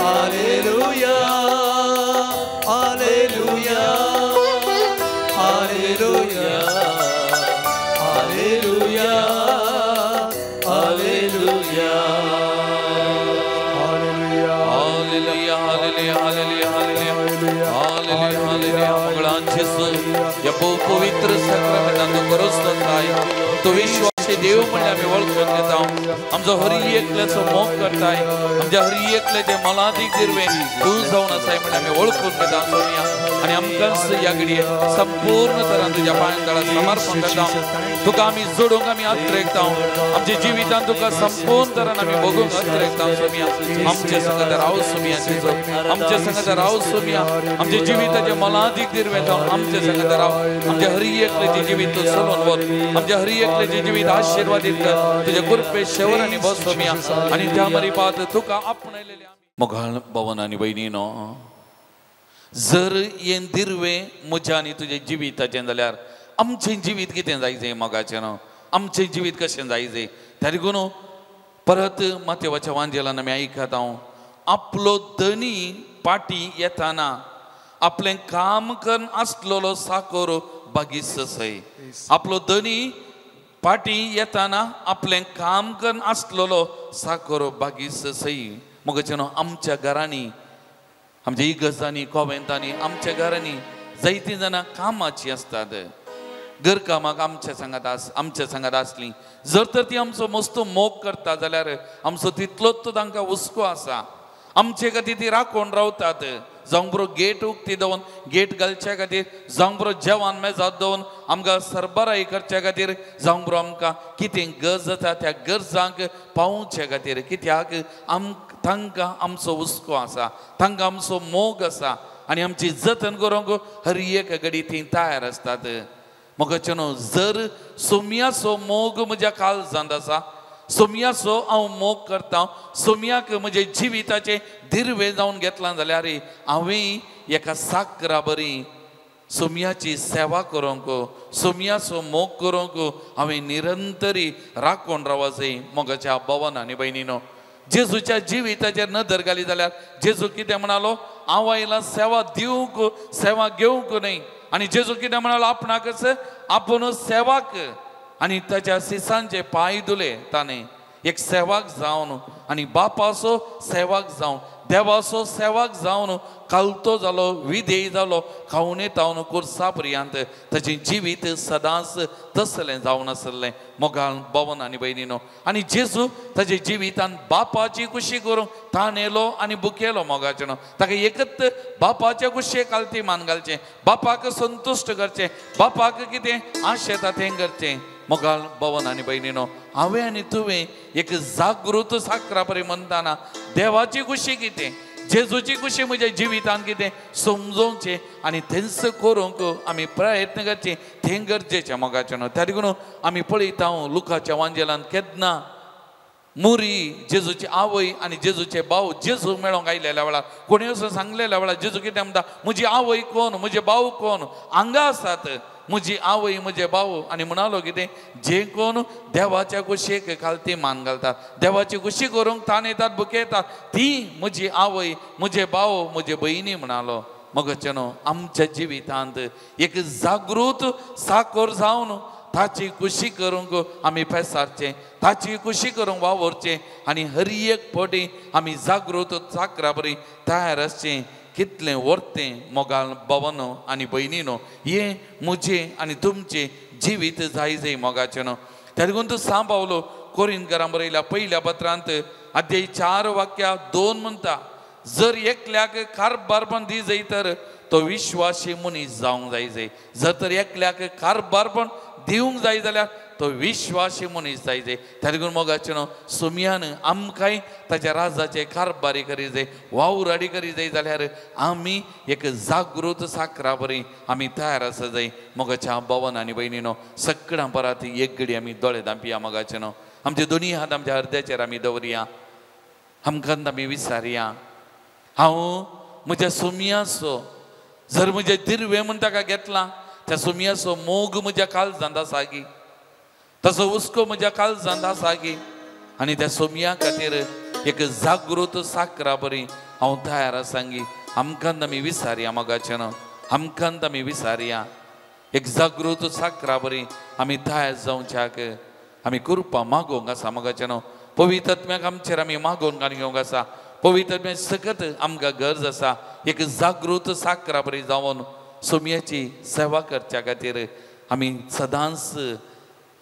hallelujah hallelujah hallelujah hallelujah hallelujah hallelujah hallelujah hallelujah hallelujah hallelujah hallelujah मंगळान जेजू ह्या भोव पवित्र साक्रामेंतांत गरज जाताय तो विश्वासी देव म्हणल्यार आमी वळखून घेता आमचो हरी एकल्याचो मोग करताय आमच्या हरी एकल्याचे मोलादीक दिर्वे तूं जावन आसाय म्हणल्यार आमी वळखून घेता सोनिया आनी आमकांच ह्या घडये संपूर्ण तरान तुज्या पांयां तळा समर्पण करता तुका आमी जोडूंक आमी अत्रेकता आमच्या जिवितांत तुका संपूर्ण तरान आमी भोगूंक अत्रेकता सोमिया आमचे संगत राव सोमिया जेजू आमचे संगत राव सोमिया आमच्या जिविताचे मोलादीक दिर्वे जावन आमचे संगत राव आमच्या हरी एकल्याचें जिवीत तूं चलोवन वच आमच्या हरी एकल्याचें जिवीत आशीर्वादीत कर तुज्या कृपे शेवर आनी बस सोमिया आनी त्या मरिपात तुका आपणायलेले मोगाळ भवन आनी भयणीनो जर हें दिर्वे म्हज्या आनी तुज्या जिविताचें जाल्यार आमचें जिवीत कितें जायजें मोगाचें न्हू आमचें जिवीत कशें जायजें त्या देखून परत मातेवाच्या वांजेलान आमी आयकता हांव आपलो धनी पाटी येताना आपलें काम करून आसलेलो साकोर बागीस सय आपलो धनी पाटी येताना आपलें काम करून आसलेलो साकोर बागीस सय मोगाचें न्हू आमच्या घरांनी आमच्या इगर्जांनी कॉवेंतांनी आमच्या घरांनी जायतीं जाणां कामाचीं आसतात घरकामाक आमच्या सांगात आस आमच्या सांगात आसलीं जर तर ती आमचो मस्तो मोग करता जाल्यार आमचो तितलोच तो तांकां हुस्को आसा आमचे खातीर ती राखून रावतात जावंक बरो गेट उक्ती दवरून गेट घालच्या खातीर जावंक बरो जेवण मेजात दवरून आमकां सरबराय करच्या खातीर जावंक बरो आमकां कितें गरज आसा त्या गरजांक पावोवचे खातीर कित्याक तांकां आमचो हुस्को आसा तांकां आमचो मोग आसा आनी आमची जतन करूंक हर एक घडी ती तयार आसतात मोगाचें न्हू जर सोम्याचो मोग म्हज्या काळजांत आसा सोम्याचो हांव मोग करता सोम्याक म्हजे जिविताचें दिर्वे जावन घेतलां जाल्यार हांवें एका साकरा बरी सोम्याची सेवा करूंक सोम्याचो मोग करूंक हांवें निरंतरी राखून रावपाचें मोगाच्या भवन आनी भयणीनो जेजूच्या जिविताचेर नदर घाली जाल्यार जेजू कितें म्हणालो हांव आयला सेवा दिवंक सेवा घेवंक न्हय आनी जेजू कितें म्हणालो आपणाकच आपूण सेवाक आनी ताच्या सिसांचे पांय धुले ताणें एक सेवाक जावन आनी बापाचो सेवाक जावन देवाचो सेवाक जावन कालतो जालो विधेय जालो खावणे तावन कोर्सा पर्यंत ताचें जिवीत सदांच तसलें जावन आसलें मोगाळ भवन आनी भयणीनो आनी जेजू ताच्या जिवितान बापाची खुशी करूंक ताणेलो आनी बुकेलो मोगाचें न्हू ताका एकच बापाच्या कुशेक आलती मान घालचें बापाक संतुश्ट करचें बापाक कितें आशेता तें करचें मोगाळ भवन आनी भयणीनो हांवें आनी तुवें एक जागृत साकरा बरी म्हणटाना देवाची खुशी कितें जेजूची खुशी म्हज्या जिवितान कितें समजोवचें आनी तेंच करूंक आमी प्रयत्न करचें तें गरजेचें मोगाचें न्हू त्या देखून आमी पळयता लुकाच्या वांजेलान केन्ना मुरी जेजूची आवय आनी जेजूचे भाव जेजू मेळोंक आयलेल्या वेळार कोणी असो सांगलेल्या वेळार जेजू कितें म्हणटा म्हजी आवय कोण म्हजे भाव कोण हांगा आसात म्हजी आवय म्हजे भाव आनी म्हणालो कितें जे कोण देवाच्या कुशीक खालती मान घालतात देवाची कुशी करूंक ताण येतात बुकयतात ती म्हजी आवय म्हजे भाव म्हजे भयणी म्हणालो मगचें न्हू आमच्या जिवितांत एक जागृत साकोर जावन ताची कुशी करूंक आमी पेसारचें ताची कुशी करूंक वावरचें आनी हर एक फावटी आमी जागृत चाकरा बरी तयार आसचें कितलें व्हरतें मोगाळ भवन आनी भयणीनो हें म्हजें आनी तुमचें जिवीत जाय जाय मोगाचें न्हू त्या देखून तूं सांग पावलो कोरिंतकारां बरयल्या पयल्या पत्रांत अध्याय 4 वाक्या 2 म्हणटा जर एकल्याक कारभार पण दी जाय तर तो विश्वासी मनीस जावंक जाय जाय जर तर एकल्याक कारभार पण दिवंक जाय जाल्यार तो विश्वासी मनीस जाय जाय. त्या देखून मोगाचें न्हू सोमयान आमकांय ताच्या राजाचे कारबारी करी जाय, वावराडी करी जाय जाल्यार आमी एक जागृत साकरा बरी आमी तयार आसा जाय. मोगाच्या भवन आनी भयणीनो सगळ्यां परात एक घडी आमी दोळे धांपया मोगाचें न्हू. आमचे दोनी हात आमच्या अर्द्याचेर आमी दवरया, आमकां आमी विचारया, हांव म्हज्या सोमयाचो जर म्हजें दिर्वें म्हूण ताका घेतलां त्या सोमयाचो मोग म्हज्या काळजांत आसा गी, तसो हुस्को म्हज्या काळजांत आसा गी, आनी त्या सोमया खातीर एक जागृत साकरा बरी हांव तयार आसा गी. आमकां आमी विचारया मोगाचें न्हू, आमकां आमी विचारया एक जागृत साकरा बरी आमी तयार जावच्याक आमी कृपा मागोवंक आसा मोगाचें न्हू. पवित्र आत्म्याक आमचेर आमी मागोवन घालून घेवंक आसा. पवित्र आत्म्या सकत आमकां गरज आसा एक जागृत साकरा बरी जावन सोमयाची सेवा करच्या खातीर आमी सदांच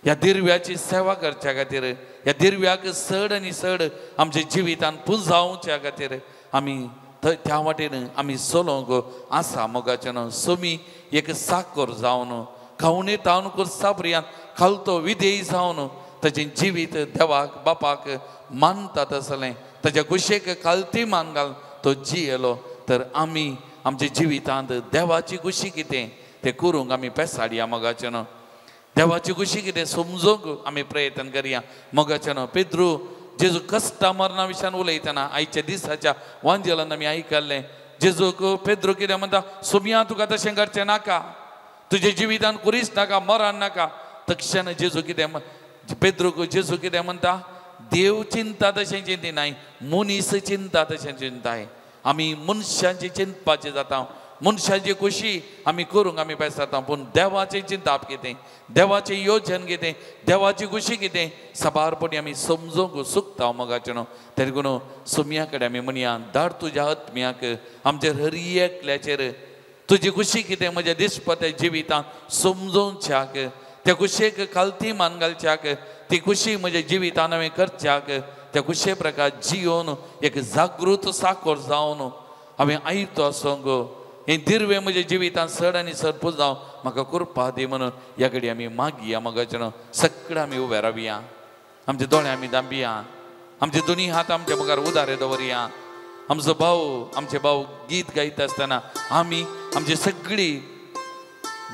ह्या दिर्व्याची सेवा करच्या खातीर, ह्या दिर्व्याक चड आनी चड आमच्या जिवितान पुंजावच्या खातीर आमी त्या वाटेन आमी चलोवंक आसा मोगाचें न्हू. सोमी एक साकर जावन खावणे तावन करसा पर्यंत खालतो विधेय जावन ताचें जिवीत देवाक बापाक मानता तसलें ताच्या कुशेक खालती मान घाल तो जियेलो तर आमी आमच्या जिवितांत देवाची खुशी कितें तें करूंक आमी पेसाडया मोगाचें न्हू. देवाची खुशी कितें समजूंक आमी प्रयत्न करया मोगाचें न्हू. पेद्रू जेजू कश्टा मरणा विशयान उलयतना आयच्या दिसाच्या वांजेलान आमी आयकल्लें जेजूक पेद्रू कितें म्हणटा, सोमया तुका तशें करचें नाका, तुज्या जिवितान कुरीस नाका, मरण नाका. तक्षण जेजू कितें पेद्रूक जेजू कितें म्हणटा, देव चिंता तशें चिंतिनाय, मनीस चिंता तशें चिंताय. आमी मनशांची चिंतपाचें जाता, मनशाची खुशी आमी करूंक आमी पेसाता, पूण देवाचें चिंताप कितें, देवाचें योजन कितें, देवाची खुशी कितें साबारपणी आमी समजूंक चुकता मोगाचें न्हू. तें देखून सोमया कडेन आमी म्हणया, धाड तुज्या आत्म्याक आमचेर हर एकल्याचेर तुजी खुशी कितें म्हज्या दिसपत्या जिवितांत समजोवच्याक, त्या खुशयेक खालती मान घालच्याक, ती खुशी म्हज्या जिवितान हांवें करच्याक, त्या खुशये प्रकार जियोन एक जागृत साकोर जावन हांवें आयतो आसूंक हें दिर्वें म्हज्या जिवितान चड आनी चड पुजाव म्हाका कृपा दी म्हणून ह्या घडी आमी मागया मोगाचें न्हू. सगळें आमी उबे रावया, आमचे दोळे आमी धांपया, आमचे दोनी हात आमच्या मुखार उदारे दवरया. आमचो भाव आमचे भाव गीत गायता आसतना आमी आमची सगळी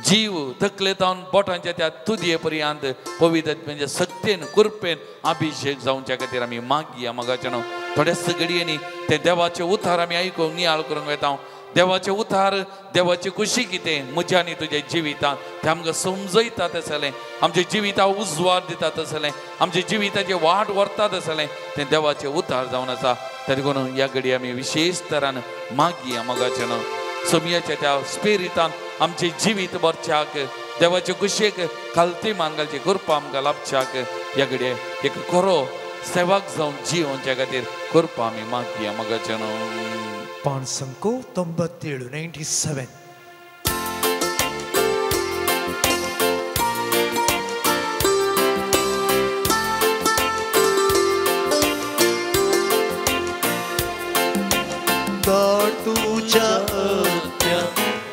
जीव तकले तावन बोटांच्या त्या तुदये पर्यंत पवित्र आत्म्याच्या सक्तेन कृपेन अभिषेक जावच्या खातीर आमी मागया मोगाचें न्हू. थोड्याच घडयांनी ते देवाचे उतार आमी आयकूंक नियाळ करूंक वता. देवाचे उतार देवाची खुशी कितें म्हज्या आनी तुज्या जिवितांत ते आमकां समजयता तसलें, आमच्या जिविताक उजवाड दिता तसलें, आमच्या जिविताची वाट व्हरता तसलें तें देवाचें उतार जावन आसा. तें देखून ह्या घडी आमी विशेश तरान मागया मोगाचें न्हू. सोमयाच्या त्या स्पिरितान आमचें जिवीत भरच्याक देवाचे खुशयेक खालती मान घालची कृपा आमकां लाभच्याक ह्या घडये एक खरो सेवाक जावन जियोवच्या खातीर कृपा आमी मागया मोगाचें न्हू. 597 97. धाड तुझ्या आत्म्या,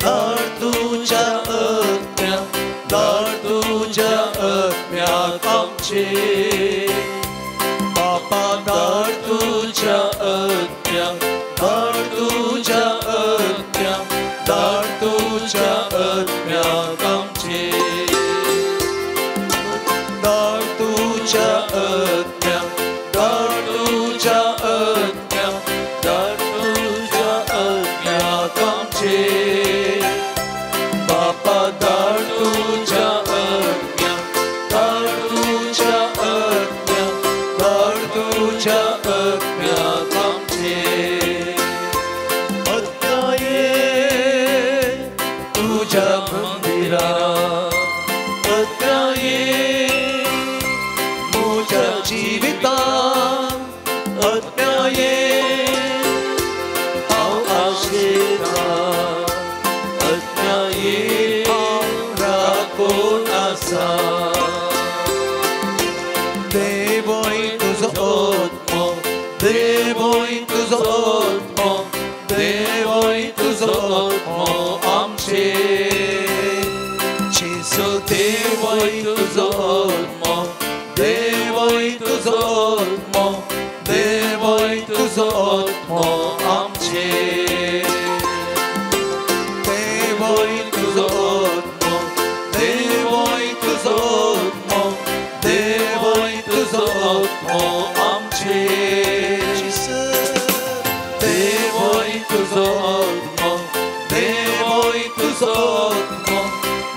धाड तुझ्या आत्म्या, धाड तुझ्या आत्म्याक आमचे बापा, धाड तुझ्या आत्म्या, धाड तुझ्या आत्म्या, धाड तुझ्या आत्म्याक आमचे, धाड तुझ्या आत्म्या, धाड तुझ्या आत्म्या, धाड तुझ्या आत्म्याक आमचे बापा, धाड तुझ्या आत्म्या, धाड तुझ्या आत्म्या, धाड तुझ्या आत्म्याक आमचे. तुझ्या मंदिरा आत्म्याये म्हज्या जिवितान आत्म्याये हांव आशेतां आत्म्याये हांव राखून आसा. देवय तुजो आत्मो, देवय तुजो आत्मो, देवय तुजो आत्मो आमचे, जेजू देवय तुजो आत्मो, देवोय तुजो आत्मो, देवोय तुजो आत्मो, देवोय तुजो आत्मो आमचेर. देवोय तुजो आत्मो, देवोय तुजो आत्मो,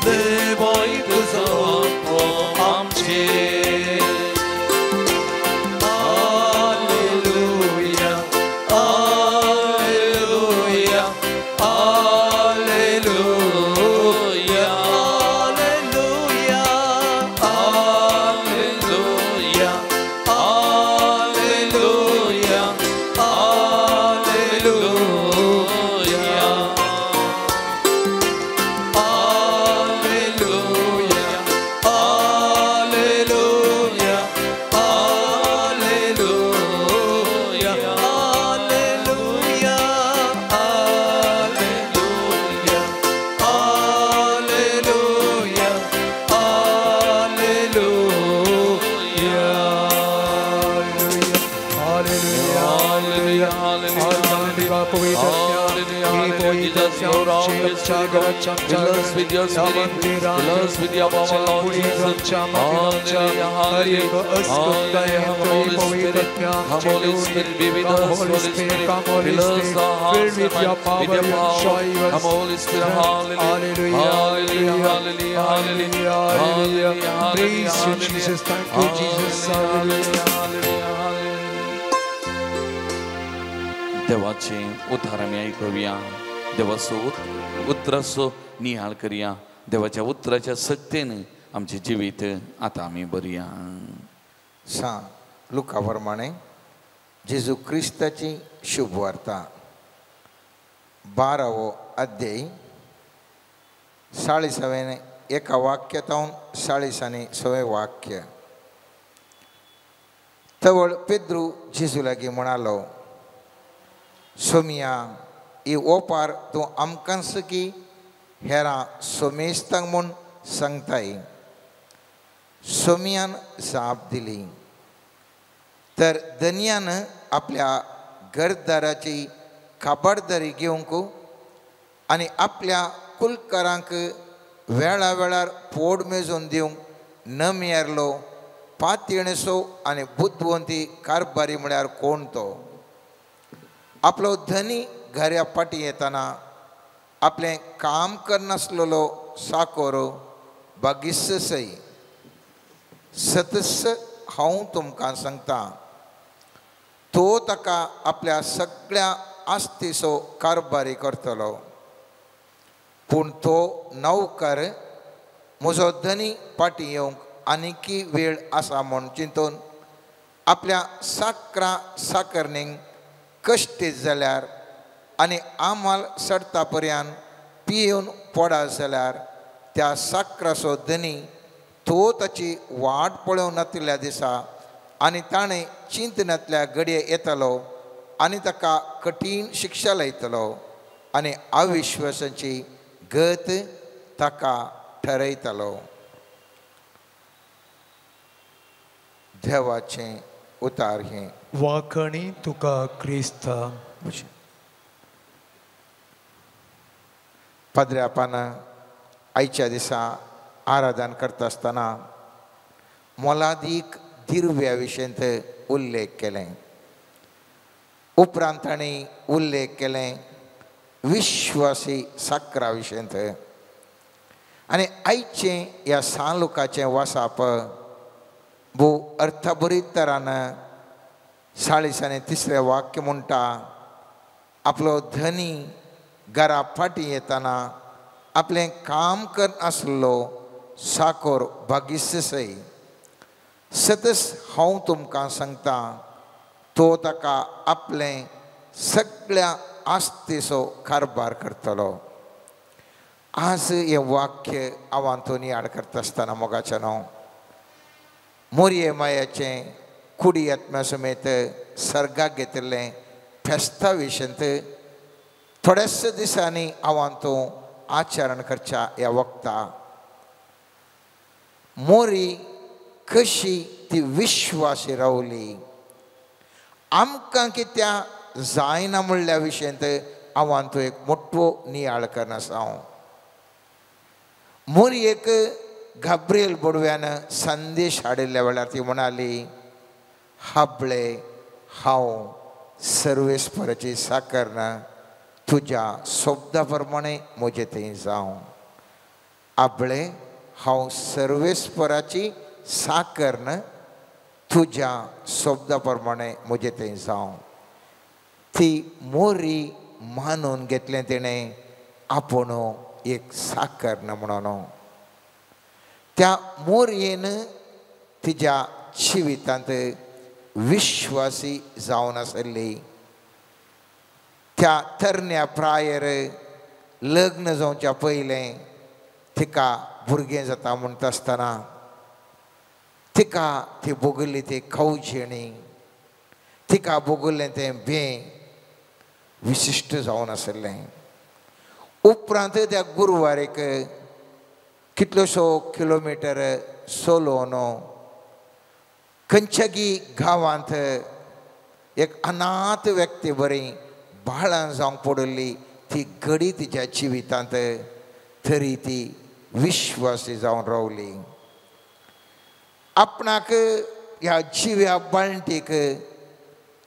देवोय तुजो आत्मो आमचेर. Hallelujah, hallelujah, hallelujah, hallelujah, hallelujah, hallelujah, hallelujah. Hallelujah, hallelujah, hallelujah, hallelujah, hallelujah, hallelujah, hallelujah. Hallelujah, hallelujah, hallelujah, hallelujah. Jesus, Lord, Holy Spirit, fill us with your spirit, fill us with your power, Lord Jesus. Hallelujah, hallelujah, hallelujah. Holy Spirit, come, Holy Spirit, be with us, Holy Spirit, fill us our hearts and with your minds power, with your your power. joy, your Come, Holy Spirit, strength. hallelujah, Hallelujah, hallelujah, hallelujah, hallelujah, hallelujah, Praise you, hallelujah. Jesus. Thank you, Jesus. Hallelujah, Hallelujah. hallelujah, hallelujah. देवाचें उतार आमी आयकुया, देवाचो उतराचो नियाळ करया, देवाच्या उतराच्या सक्तेन आमचें जिवीत आतां आमी बरया. सा लुका प्रमाणे जेजू क्रिस्ताची शुभवार्ता 12वो अध्याय 40वें एका वाक्यातावन 40 आणि वाक्य. तवळ पेद्रू जेजू लागीं म्हणालो, सोमिया, ही ओपार तूं आमकांच की हेरां सोमेस्तांक म्हूण सांगताय? सोमियान जाप दिली, तर धनयान आपल्या घरदाराची खबरदारी घेवंक आनी आपल्या कुलकारांक वेळा वेळार पोड मेजून दिवंक न मेरलो पातयेणेचो आनी बुदवंती कारभारी म्हळ्यार कोण तो? आपलो धनी घरा फाटीं येतना आपलें काम करनासलेलो साकोर बागीस सई. सतस हांव तुमकां सांगता, तो ताका आपल्या सगळ्या आस्तीचो कारभारी करतलो. पूण तो नौकर म्हजो धनी फाटीं येवंक आनीकी वेळ आसा म्हूण चिंतून आपल्या साकरा साकरणींक कश्टीत जाल्यार आनी आमाल सडता पर्यान पियेवन पडा जाल्यार त्या साकराचो धनी तो ताची वाट पळोवंक नातिल्ल्या दिसा आनी ताणें चिंतनांतल्या घडये येतलो आनी ताका कठीण शिक्षा लायतलो आनी अविश्वासाची गत ताका ठरयतलो. देवाचें उतार हें. वाखणी तुका क्रिस्ता. पाद्र्यापान आयच्या दिसा आराधन करता आसतना मोलादीक दिर्व्या विशयंत उल्लेख केलें. उपरांत तांणी उल्लेख केलें विश्वासी साकरा विशयंत. आनी आयचें ह्या सांलुकाचें वासाप भोव अर्थभरीत तरान 43 वाक्य म्हणटा, आपलो धनी घरा फाटीं येतना आपलें काम कर आसलो साकोर भागिस्त सई. सतस हांव तुमकां सांगता, तो ताका आपलें सगळ्या आस्तेचो कारभार करतलो. आज हें वाक्य हांव आंतोनी करता आसतना मोगाचें न्हू मोरये मायाचें कुडी आत्म्या समेत सर्गाक घेतिल्लें फेस्ता विशयंत थोड्याच दिसांनी हांव तूं आचरण करच्या ह्या वखता मोरी कशी ती विश्वासी रावली, आमकां कित्याक जायना म्हणल्या विशयंत हांव तूं एक मोटवो नियाळ करना आसा. हांव मोरयेक गाब्रियल बोडव्यान संदेश हाडिल्ल्या वेळार ती म्हणाली, हाबळे हांव सर्वेस्पराची साकर तुज्या शब्दा प्रमाणे म्हजे थंय जावं. आपले हांव सर्वेस्पराची साकर तुज्या शब्दा प्रमाणे म्हजे थंय जावं. ती मोरी मानून घेतलें तिणें आपूण एक साकर म्हणून. त्या मोरयेन तिज्या जिवितांत विश्वासी जावन आसली. त्या तरण्या प्रायर लग्न जावच्या पयलें तिका भुरगें जाता म्हणटा आसतना तिका ती भोगल्ली ती खवजेणी, तिका भोगल्लें तें बें विशिश्ट जावन आसलें. उपरांत त्या गुरवारेक कितलोसो किलोमिटर चलोवन खंयच्यागी गांवांत एक अनाथ व्यक्ती बरी बाळां जावंक पडिल्ली ती घडी तिच्या जिवितांत तरी ती विश्वासी जावन रावली. आपणाक ह्या जिव्या बाळंटीक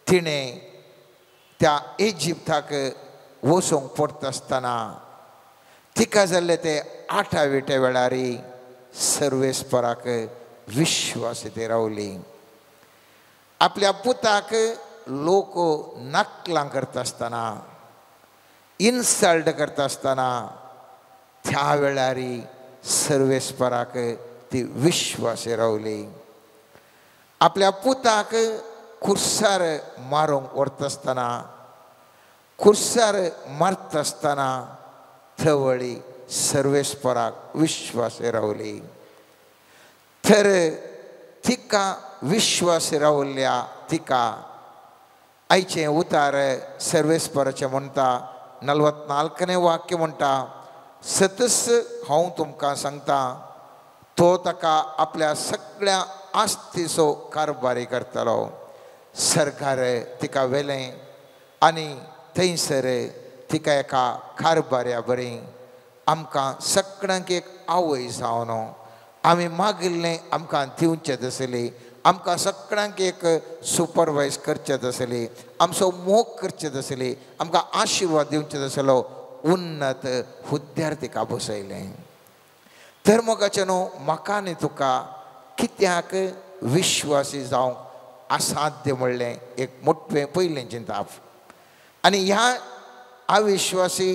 तिणें त्या इजिप्ताक वचूंक पडटा आसतना तिका जाल्ले ते आठाविट्या वेळार सर्वेस्पराक विश्वासी ती रावली. आपल्या पुताक लोक नकलां करता आसतना, इन्सल्ट करता आसतना त्या वेळार सर्वेस्पराक ती विश्वासी रावली. आपल्या पुताक खुर्सार मारूंक व्हरता आसतना, खुर्सार मारता आसतना थवळी सर्वेस्पराक विश्वासी रावली. तर तिका विश्वासी रावल्या तिका आयचें उतार सर्वेस्पराचें म्हणटा 44 वाक्य म्हणटा, सतस हांव तुमकां सांगता तो ताका आपल्या सगळ्या आस्तीचो कारभारी करतलो. सरकार तिका व्हेलें आनी थंयसर तिका एका कारभाऱ्या बरी आमकां सगळ्यांक एक आवय जावन आमी मागिल्लें आमकां दिवचें आसली, आमकां सगळ्यांक एक सुपरवायज करचें आसली, आमचो मोग करचें आसली, आमकां आशिर्वाद दिवचें आसलो उन्नत हुद्द्यार तिका बसयलें. तर मोगाचें न्हू म्हाका आनी तुका कित्याक विश्वासी जावंक असाध्य म्हणलें एक मोठें पयलें चिंताप. आनी ह्या अविश्वासी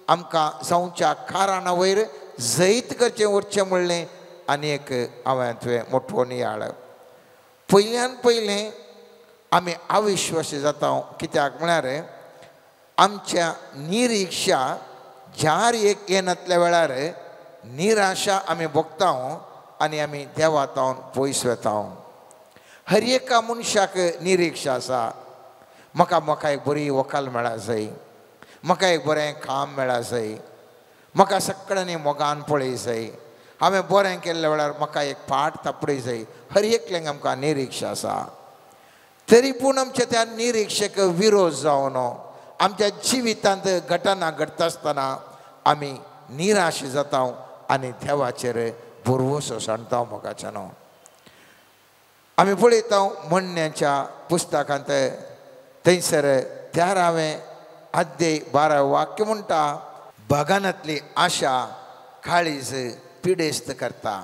आमकां जावच्या कारणा वयर जैत करचें उरचें म्हणलें आनी एक हांवें तुवें मोठो नियाळ. पयल्यान पयलें आमी अविश्वासी जाता कित्याक म्हळ्यार आमच्या निरिक्षा ज्यार एक येनातल्या वेळार निराशा आमी भोगता आनी आमी देवा तावन पयस वता. हर एका मनशाक निरिक्षा आसा, म्हाका म्हाका एक बरी वकाल मेळा जाय, म्हाका एक बरें काम मेळा जाय, म्हाका सगळ्यांनी मोगान पळय जाय, हांवें बरें केल्ल्या वेळार म्हाका एक पाट थापडी जाय. हर एकल्यांक आमकां निरिक्षा आसा. तरी पूण आमच्या त्या निरिक्षेक विरोध जावन आमच्या जिवितांत घटना घडटा आसतना आमी निराश जाता आनी देवाचेर भरवसो सांडता. मोगाच्यान आमी पळयता म्हणण्याच्या पुस्तकांत थंयसर 13वें अध्याय 12 वाक्य म्हणटा, बागानांतली आशा काळीज पिडेस्त करता.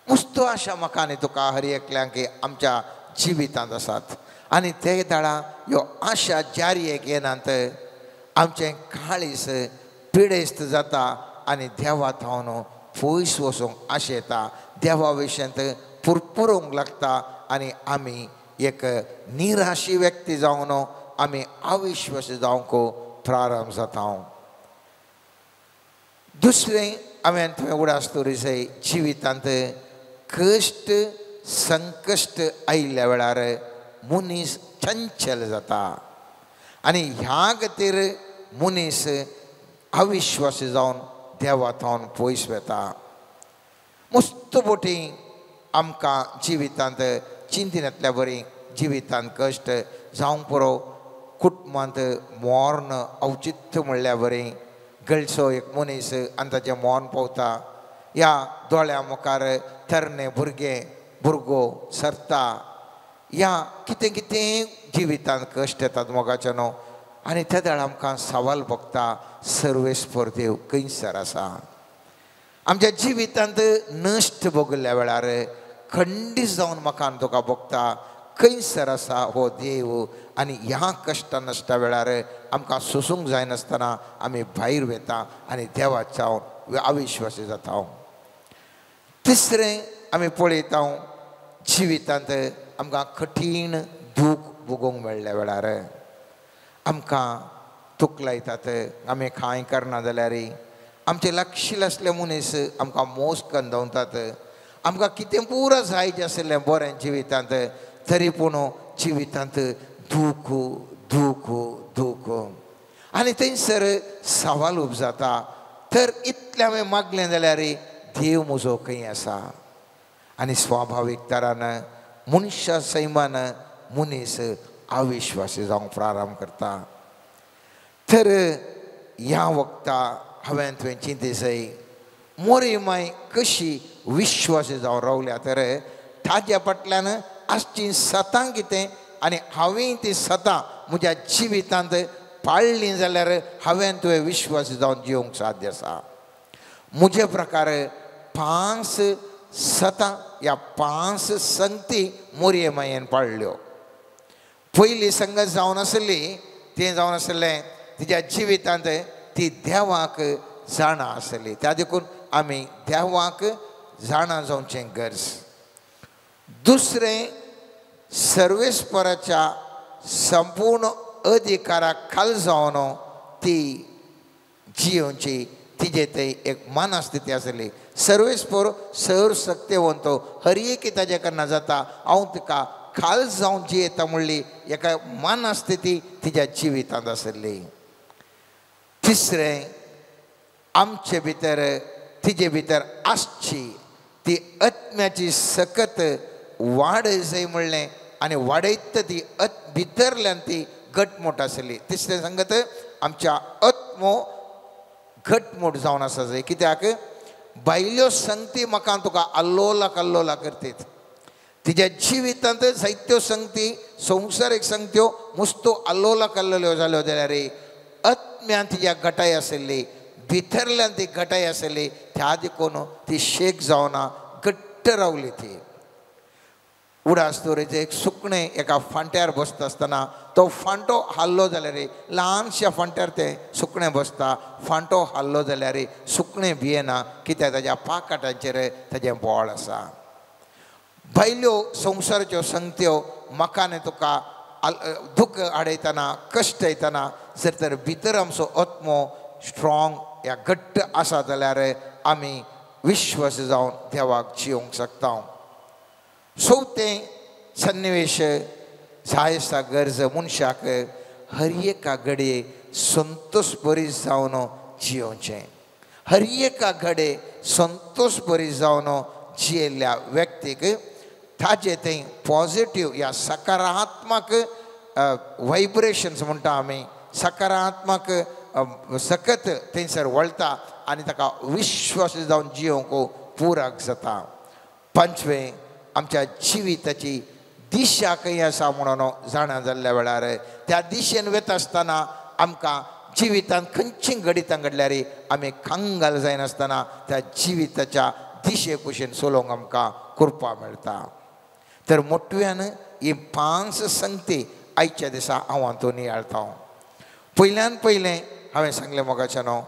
मुस्तो आशा म्हाका आनी तुका हर एकल्यांक आमच्या जिवितांत आसात आनी ते दाडा ह्यो आशा जारी एक येनात आमचें काळीज पिडेस्त जाता आनी देवा थावन पयस वचूंक आशेता, देवा विशयांत पुरपुरूंक लागता आनी आमी एक निराशी व्यक्ती जावन आमी अविश्वासी जावंक प्रारंभ जाता. दुसरें हांवें तुवें उडास दवरी जिवितांत कश्ट संकश्ट आयिल्ल्या वेळार मनीस चंचल जाता आनी ह्या खातीर मनीस अविश्वासी जावन देवा थावन पयस वता. मस्त बोटी आमकां जिवितांत चिंतिनातल्या बरी जिवितांत कश्ट जावंक पुरो, कुटुंबांत मर्ण अवचित्त म्हणल्या बरी गळचो एक मनीस आनी ताचें मर्ण पावता, ह्या दोळ्या मुखार तरणे भुरगे भुरगो सरता ह्या कितें कितें जिवितांत कश्ट येतात मोगाचे न्हू आनी त्या वेळार आमकां सवाल भोगता सर्वेस्पर देव खंयसर आसा. आमच्या जिवितांत नश्ट भोगल्या वेळार खंडीत जावन म्हाका तुका भोगता खंयसर आसा हो देव. आनी ह्या कश्टा नश्टा वेळार आमकां सोसूंक जायनासतना आमी भायर वता आनी देवाच्या अविश्वासी जाता. तिसरें आमी पळयता जिवितांत आमकां कठीण दूख भोगूंक मेळ्ळ्या वेळार आमकां तुकलायतात आमी कांय करना जाल्यार आमचे लागशील आसले मनीस आमकां मोस कंदवतात आमकां कितें पुरो जाय जें आसलें बरें जिवितांत तरी पूण जिवितांत दूख दूख दूख आनी थंयसर सवाल उब जाता. तर इतलें हांवें मागलें जाल्यार देव म्हजो खंय आसा. आनी स्वाभावीक तरान मनशा सैमान मनीस अविश्वासी जावंक प्रारंभ करता. तर ह्या वखता हांवें तुवें चिंती जाय मोरी माय कशी विश्वासी जावन रावल्या तर ताज्या फाटल्यान आसची सतां कितें आनी हांवें ती सतां म्हज्या जिवितांत पाळ्ळीं जाल्यार हांवें तुवें विश्वासी जावन जिवंक साध्य आसा. म्हजे प्रकार 5 सतां ह्या 5 संगती मोरये मायेन पाळ्ळ्यो. पयली संगत जावन आसली तें जावन आसलें तिज्या जिवितांत ती देवाक जाणा आसली. त्या देखून आमी देवाक जाणा जावचें गरज. दुसरें सर्वेस्पराच्या संपूर्ण अधिकारा खाल जावन ती जियोवची तिजे थंय एक मनस्थिती आसली. सर्वेस्पर सर सक्तेवंत हर एक ताजे कडना जाता हांव तिका खाल जावन जियेता म्हणली एका मनस्थिती तिज्या जिवितांत आसली. तिसरें आमचे भितर तिजे भितर आसची ती आत्म्याची सकत वाड जाय म्हणलें आनी वाडयत ती भितरल्यान ती घटमूट आसली. तिसरें सांगत आमच्या आत्मो घटमूट जावन आसा जाय. कित्याक भायल्यो संगती म्हाका तुका आल्लोला कल्लोला करतीत. तिज्या जिवितांत जायत्यो संगती संवसारीक संगत्यो मुस्तो आल्लोला कल्लोल्यो जाल्यो जाल्यार आत्म्यान तिज्या घटाय आसली भितरल्यान ती घटाय आसली त्या देखून ती शेक जावना घट्ट रावली. ती उडास दवरिचें एक सुकणें एका फांट्यार बसता आसतना तो फांटो हाल्लो जाल्यार ल्हानश्या फांट्यार तें सुकणें बसता. फांटो हाल्लो जाल्यार सुकणें भियेना कित्याक ताज्या पाकाटांचेर ताजें बोळ आसा. भायल्यो संवसाराच्यो संगत्यो म्हाका आनी तुका दुख्ख हाडयतना कश्ट येतना जर तर भितर आमचो आत्मो स्ट्रॉंग या घट्ट आसा जाल्यार आमी विश्वास जावन देवाक जिवंक शकता. चवथें सन्निवेश जाय आसा गरज मनशाक हर एका घडये संतोश बरी जावन जियोवचें. हर एका घडये संतोश बरी जावन जियेल्ल्या व्यक्तीक ताजें थंय पॉजिटीव या सकारात्मक वायब्रेशन्स म्हणटा आमी सकारात्मक सकत थंयसर वळटा आनी ताका विश्वास जावन जियोवंक पुराक जाता. पांचवें आमच्या जिविताची दिशा खंय आसा म्हणून जाणा जाल्ल्या वेळार त्या दिशेन वता आसतना आमकां जिवितांत खंयची घडितां घडल्यार आमी कंगाल जायनासतना त्या जिविताच्या दिशे कुशीन चलोवंक आमकां कृपा मेळटा. तर मोटव्यान ही 5 संगती आयच्या दिसा हांव हातूंत नियाळता. पयल्यान पयलें हांवें सांगलें मोगाच्या न्हू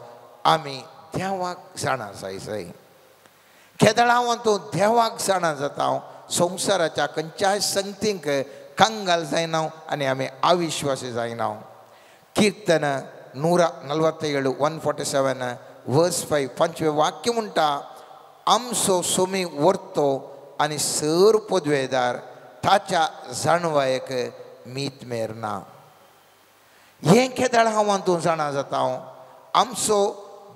आमी देवाक जाणा जाय जाय. केदळा हांव तूं देवाक जाणा जाता संवसाराच्या खंयच्याय संगतींक कंगाल जायना आनी आमी अविश्वासी जायना. कीर्तन 147 147 वर्स 5 5वें वाक्य म्हणटा आमचो सोमी वर्तो आनी सर पदवेदार ताच्या जाणवायक मीत मेर ना. हें केदळ हांव तूं जाणा जाता आमचो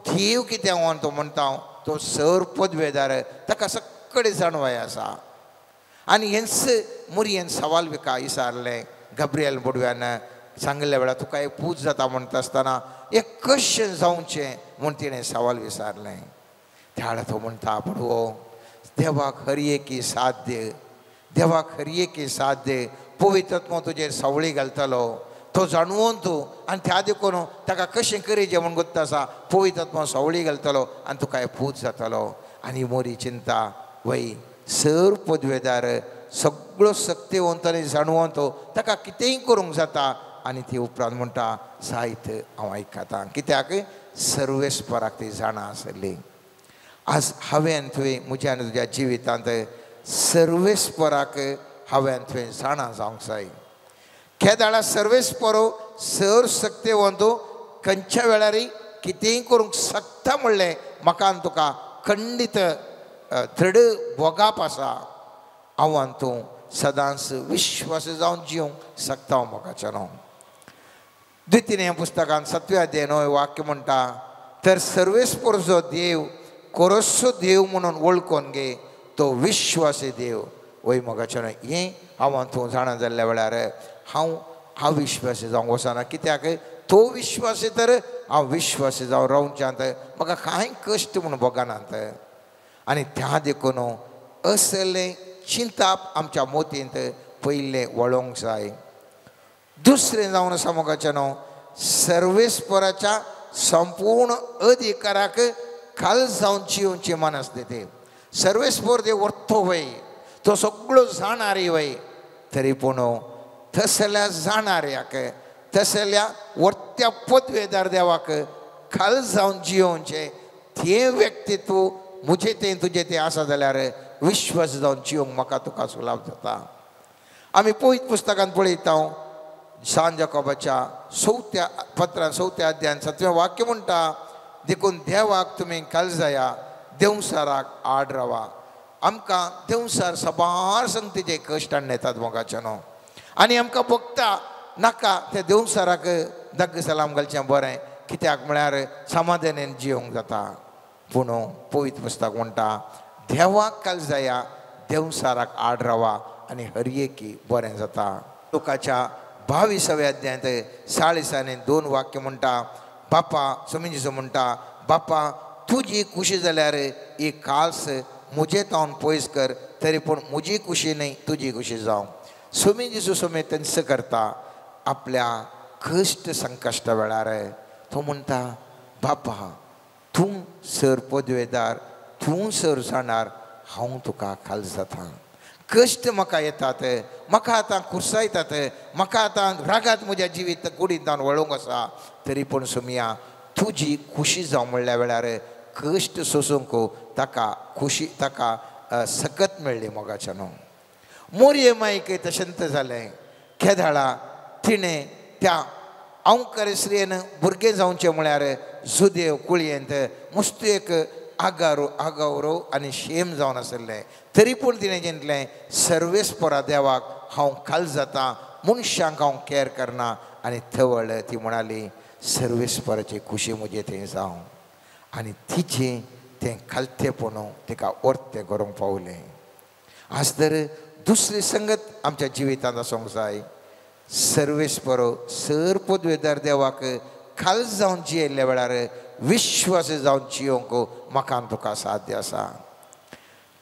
देव कितें हांव तूं म्हणटा तो सर पदवेदार ताका सगळे जाणवाय आसा. आनी हेंच मुरयेन सवाल विका विचारलें गब्रियल बोडव्यान सांगिल्ल्या वेळार तुका एक पूज जाता म्हणटा आसतना हें कशें जावचें म्हूण तिणें सवाल विचारलें. त्या तो म्हणटा पडवो देवाक हर एकी साध्य, देवाक हर एकी साध्य. पवित्र तुजेर सावळी घालतलो तो जाणवून तूं आनी त्या देखून ताका कशें करीचें म्हूण गोत्त आसा. पवित्र सावळी घालतलो आनी तुका पूत जातलो. आनी मोरी चिंता वय सर पदवेदार सगळो सक्तेवंत आनी जाणवून तो ताका कितेंय करूंक जाता. आनी ती उपरांत म्हणटा साहित्य हांव आयकता कित्याक सर्वेस्पराक ती जाणा आसली. आज हांवें तुवें म्हज्या आनी तुज्या जिवितांत सर्वेस्पराक हांवें तुवें जाणा जावंक जाय. केदाळा सर्वेस्परो सर सक्तेवंत खंयच्या वेळार कितेंय करूंक शकता म्हणलें म्हाका आनी तुका खंडीत दृढ भोगाप आसा. हांव आनी तूं सदांच विश्वास जावन जिवंक शकता मोगाचें न्हू. द्वितीय पुस्तकान 7व्या अध्याय 9 वाक्य म्हणटा तर सर्वेस्पर जो देव कोरसो देव म्हणून वळखून घे तो विश्वासी देव. वय मोगाचें न्हय हें हांव आनी तूं जाणा जाल्ल्या वेळार हांव अविश्वासी जावंक वचना कित्याक तो विश्वासी तर हांव विश्वासी जावन रावच्यांत म्हाका कांय कश्ट म्हूण भोगनात. आनी त्या देखून असलें चिंताप आमच्या मोतींत पयलें वळोवंक जाय. दुसरें जावन आसा मोगाचें न्हू सर्वेस्पराच्या संपूर्ण अधिकाराक खाल जावन जिवची मनस दिते. सर्वेस्पर देव वर्थो वय तो सगळो जाणारी वय तरी पूण तसल्या जाणाऱ्याक तसल्या वर्त्या पदवेदार देवाक खाल जावन जियोवचें तें व्यक्तित्व म्हजें तें तुजें तें आसा जाल्यार विश्वास जावन जिवंक म्हाका तुका सुलाभ जाता. आमी पवित्र पुस्तकांत पळयता सान जाकोबाच्या 4थ्या पत्रान 4थ्या अध्यायान 7वें वाक्य म्हणटा देखून देवाक तुमी खाल जाया देवसाराक आड रावा. आमकां देवसार साबार संगतीचे कश्ट हाडून येतात मोगाचें न्हू. आनी आमकां भोगता नाका त्या देवसाराक दग्ग सलाम घालचें बरें कित्याक म्हळ्यार समाधानेन जिवंक जाता. पूण पवित्र पुस्तक म्हणटा देवाक खाल जाया देवसाराक आड रावा आनी हर एकी बरें जाता. लोकाच्या 22व्या अध्यायांत 40 आनी 2 वाक्य म्हणटा बापा सोमिजीचो म्हणटा बापा तुजी खुशी जाल्यार ही काल्स म्हजे तावन पयस कर तरी पूण म्हजी खुशी न्हय तुजी खुशी जावं. सोमी जेजू सोमी तंस करता आपल्या कश्ट संकश्टा वेळार तो म्हणटा बापा तूं सर पदवेदार तूं सर जाणार हांव तुका खाल जाता. कश्ट म्हाका येतात म्हाका आतां कुर्सायतात म्हाका आतां रागात म्हज्या जिवीत कुडींत वळोवंक आसा तरी पूण सोमिया तुजी खुशी जावं म्हणल्या वेळार कश्ट सोसूंक ताका खुशी ताका सकत मेळ्ळी मोगाच्या न्हू. मोरये माईक तशेंच जालें केदाळा तिणें त्या अंकर स्त्रियेन भुरगें जावचें म्हळ्यार जुदेव कुळयेंत मुस्त एक आगारो आगावरो आनी शेम जावन आसलें तरी पूण तिणें चिंतलें सर्वेस्परा देवाक हांव खाल जाता मनशांक हांव कॅर करना. आनी थवळ ती म्हणाली सर्वेस्पराची खुशी म्हजे थंय जावं. आनी तिचें तें खालतेपण तिका वर्तें करूंक पावलें. आज तर दुसरी संगत आमच्या जिवितांत आसूंक जाय. सर्वेस्पर सर पदवेदार देवाक खाल जावन जियेल्ल्या वेळार विश्वास जावन जियोंक म्हाका तुका साध्य आसा.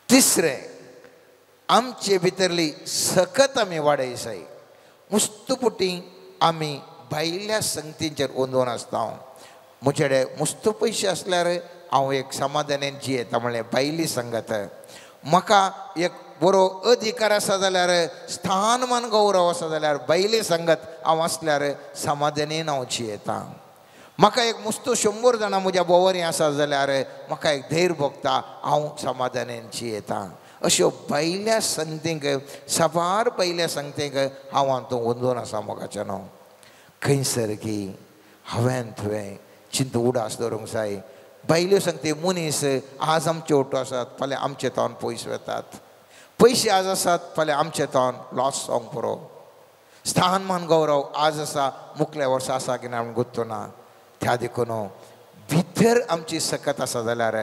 तिसरें आमचे भितरली सकत आमी वाडय जाय. मुस्तपुटी आमी भायल्या संगतींचेर ओंदून आसता. म्हजे कडेन मुस्त पयशे आसल्यार हांव एक समाधानेन जियेता म्हणलें भायली संगत. म्हाका एक बरो अधिकार आसा जाल्यार स्थानमान गौरव आसा जाल्यार भायली संगत हांव आसल्यार समाधानेन हांव जियेता. म्हाका एक मुस्त 100 जाणां म्हज्या भोंवरी आसा जाल्यार म्हाका एक धैर्य भोगता हांव समाधानेन जियेता. अश्यो भायल्या संगतींक साबार भायल्या संगतींक हांव हातूंत ओंदून आसा मोगाचें न्हू. खंयसर की हांवें तुवें चिंत उडास दवरूंक जाय. भायल्यो संगती मनीस आज आमचे ओटो आसात फाल्यां आमचे तावन पयस वतात. पयशे आज आसात फाल्यां आमचे तावन लॉस जावंक पुरो. स्थानमान गौरव आज आसा मुखल्या वर्सा आसा की ना म्हूण गुत्तो ना. त्या देखून भितर आमची सकत आसा जाल्यार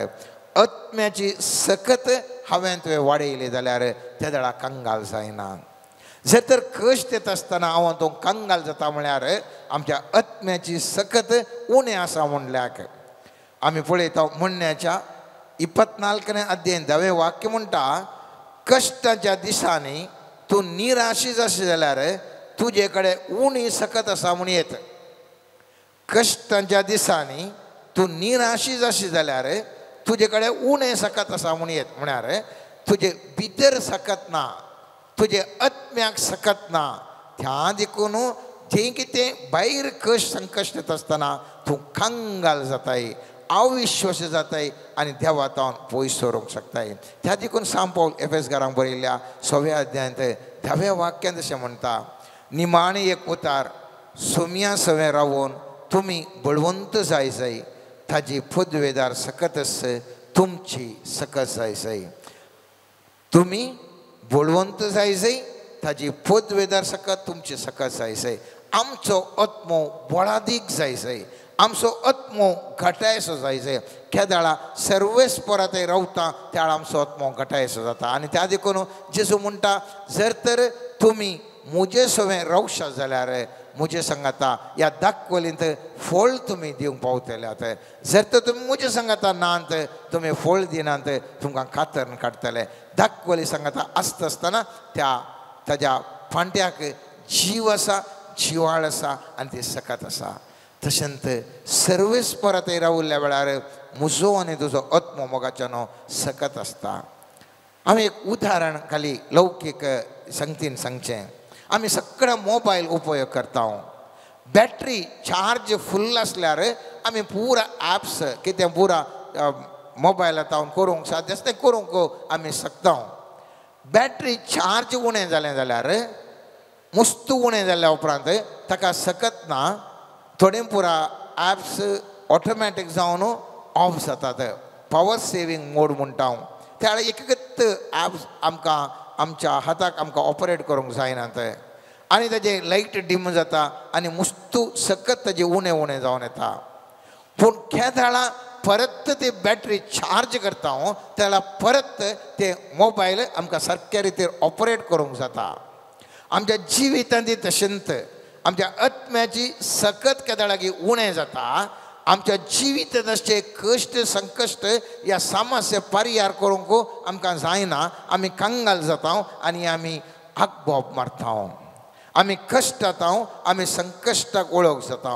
आत्म्याची सकत हांवें तुवें वाडयली जाल्यार त्या वेळार कंगाल जायना. जर तर कश्ट येता आसतना हांव तो कंगाल जाता म्हळ्यार आमच्या आत्म्याची सकत उणें आसा म्हणल्याक आमी पळयता म्हणण्याच्या 24ನೇ अध्याय 10वें वाक्य म्हणटा, कश्टाच्या दिसांनी तूं निराशी जाशी जाल्यार तुजे कडेन उणी सकत आसा म्हूण येत. कश्टांच्या दिसांनी तूं निराशी जाशी जाल्यार तुजे कडेन उणें सकत आसा म्हूण येत. म्हळ्यार तुजे भितर सकत ना, तुजे आत्म्याक सकत ना. त्या देखून जें कितें भायर कश्ट संकश्ट येता आसतना तूं कंगाल जाताय, अविश्वास जाताय आनी देवा तावन पयस सरूंक शकताय. त्या देखून सांत पावल एफेसकारांक बरयल्ल्या 6व्या अध्यायांत 10व्या वाक्यांत अशें म्हणटा, निमाणें एक उतार सोम्या सवें रावून तुमी बळवंत जाय जाय, ताजी पदवेदार सकतच तुमची सकत जाय जाय. तुमी बळवंत जाय जाय, ताजी पदवेदार सकत तुमची सकत जाय जाय. आमचो आत्मो बळादीक जाय जाय, आमचो आत्मो घटायसो जाय जाय. केदाळा सर्वेस्परा थंय रावता त्या आमचो आत्मो घटायसो जाता. आनी त्या देखून जेजू म्हणटा, जर तर तुमी म्हजे सवें रावशा जाल्यार म्हजे सांगाता ह्या दाखवलींत फळ तुमी दिवंक पावतले. जर तर तुमी म्हजे सांगाता नात, तुमी फळ दिनात, तुमकां कातरण काडटले. दाखवली सांगाता आसता आसतना त्या ताज्या फांट्याक जीव आसा, जिवाळ आसा आनी ती सकत आसा. तशेंच सर्वेस्परा थंय रावल्ल्या वेळार म्हजो आनी तुजो आत्मो मोगाच्यानो सकत आसता. हांवें एक उदाहरण खाली लौकीक संगतीन सांगचें. आमी सगळें मोबायल उपयोग करता. बॅटरी चार्ज फुल आसल्यार आमी पुरा एप्स कितें पुरा मोबायलांत करूंक साध्य आसा तें करूंक आमी शकता. बॅटरी चार्ज उणें जालें जाल्यार, मुस्त उणें जाल्या उपरांत ताका सकत ना, थोडे पुरा एप्स ऑटोमॅटीक जावन ऑफ जातात. पावर सेवींग मोड म्हणटा हांव. त्या वेळार एकच एप्स आमकां आमच्या हाताक आमकां ऑपरेट करूंक जायना ते, आनी ताजें लायट डीम जाता आनी मुस्तू सकत ताजें उणें उणें जावन येता. पूण केदाळा परत ती बॅटरी चार्ज करता हांव, त्या परत ते मोबायल आमकां सारक्या रितीर ऑपरेट करूंक जाता. आमच्या जिवितांत ती तशेंच आमच्या आत्म्याची सकत केदाळागी उणें जाता. आमच्या जिवितांत अशे कश्ट संकश्ट ह्या समस्या परिहार करूंक आमकां जायना, आमी कंगाल जाता आनी आमी आगबोब मारता, आमी कश्टात, आमी संकश्टाक वळख जाता.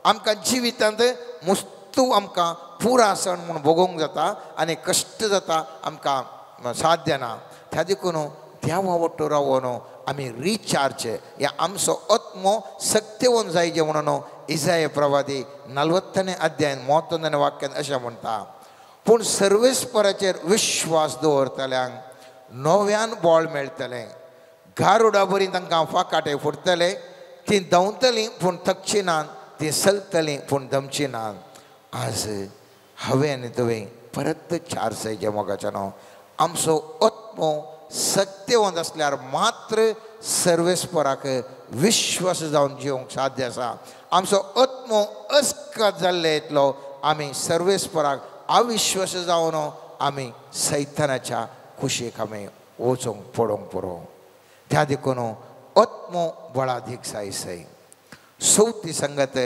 आमकां जिवितांत मुस्तू आमकां पुरा सण म्हूण भोगोवंक जाता आनी कश्ट जाता, आमकां साध्य ना. त्या देखून देवा वट्टू रावन आमी रिचार्ज ह्या आमचो आत्मो सक्तेवन जायचे म्हणून इजाय प्रवादी 40 अध्याय 31 वाक्यान अशें म्हणटा, पूण सर्वेस्पराचेर विश्वास दवरतल्यांक नव्यान बळ मेळटलें, गारुडा बरी तांकां फाकाटे फुटतले, तीं धांवतलीं पूण थकची नात, तीं चलतलीं पूण दमची नात. आज हांवें आनी तुवें परत चार्ज जायचे मोगाच्यानो. आमचो आत्मो सक्तेवंत आसल्यार मात्र सर्वेस्पराक विश्वास जावन जिवंक साध्य आसा. आमचो आत्मो अस्कत जाल्ले येतलो, आमी सर्वेस्पराक अविश्वास जावन आमी सैतानाच्या कुशीक आमी वचूंक पडोवंक पुरो. त्या देखून आत्मो बळादीक जाय सय. चवथी संगत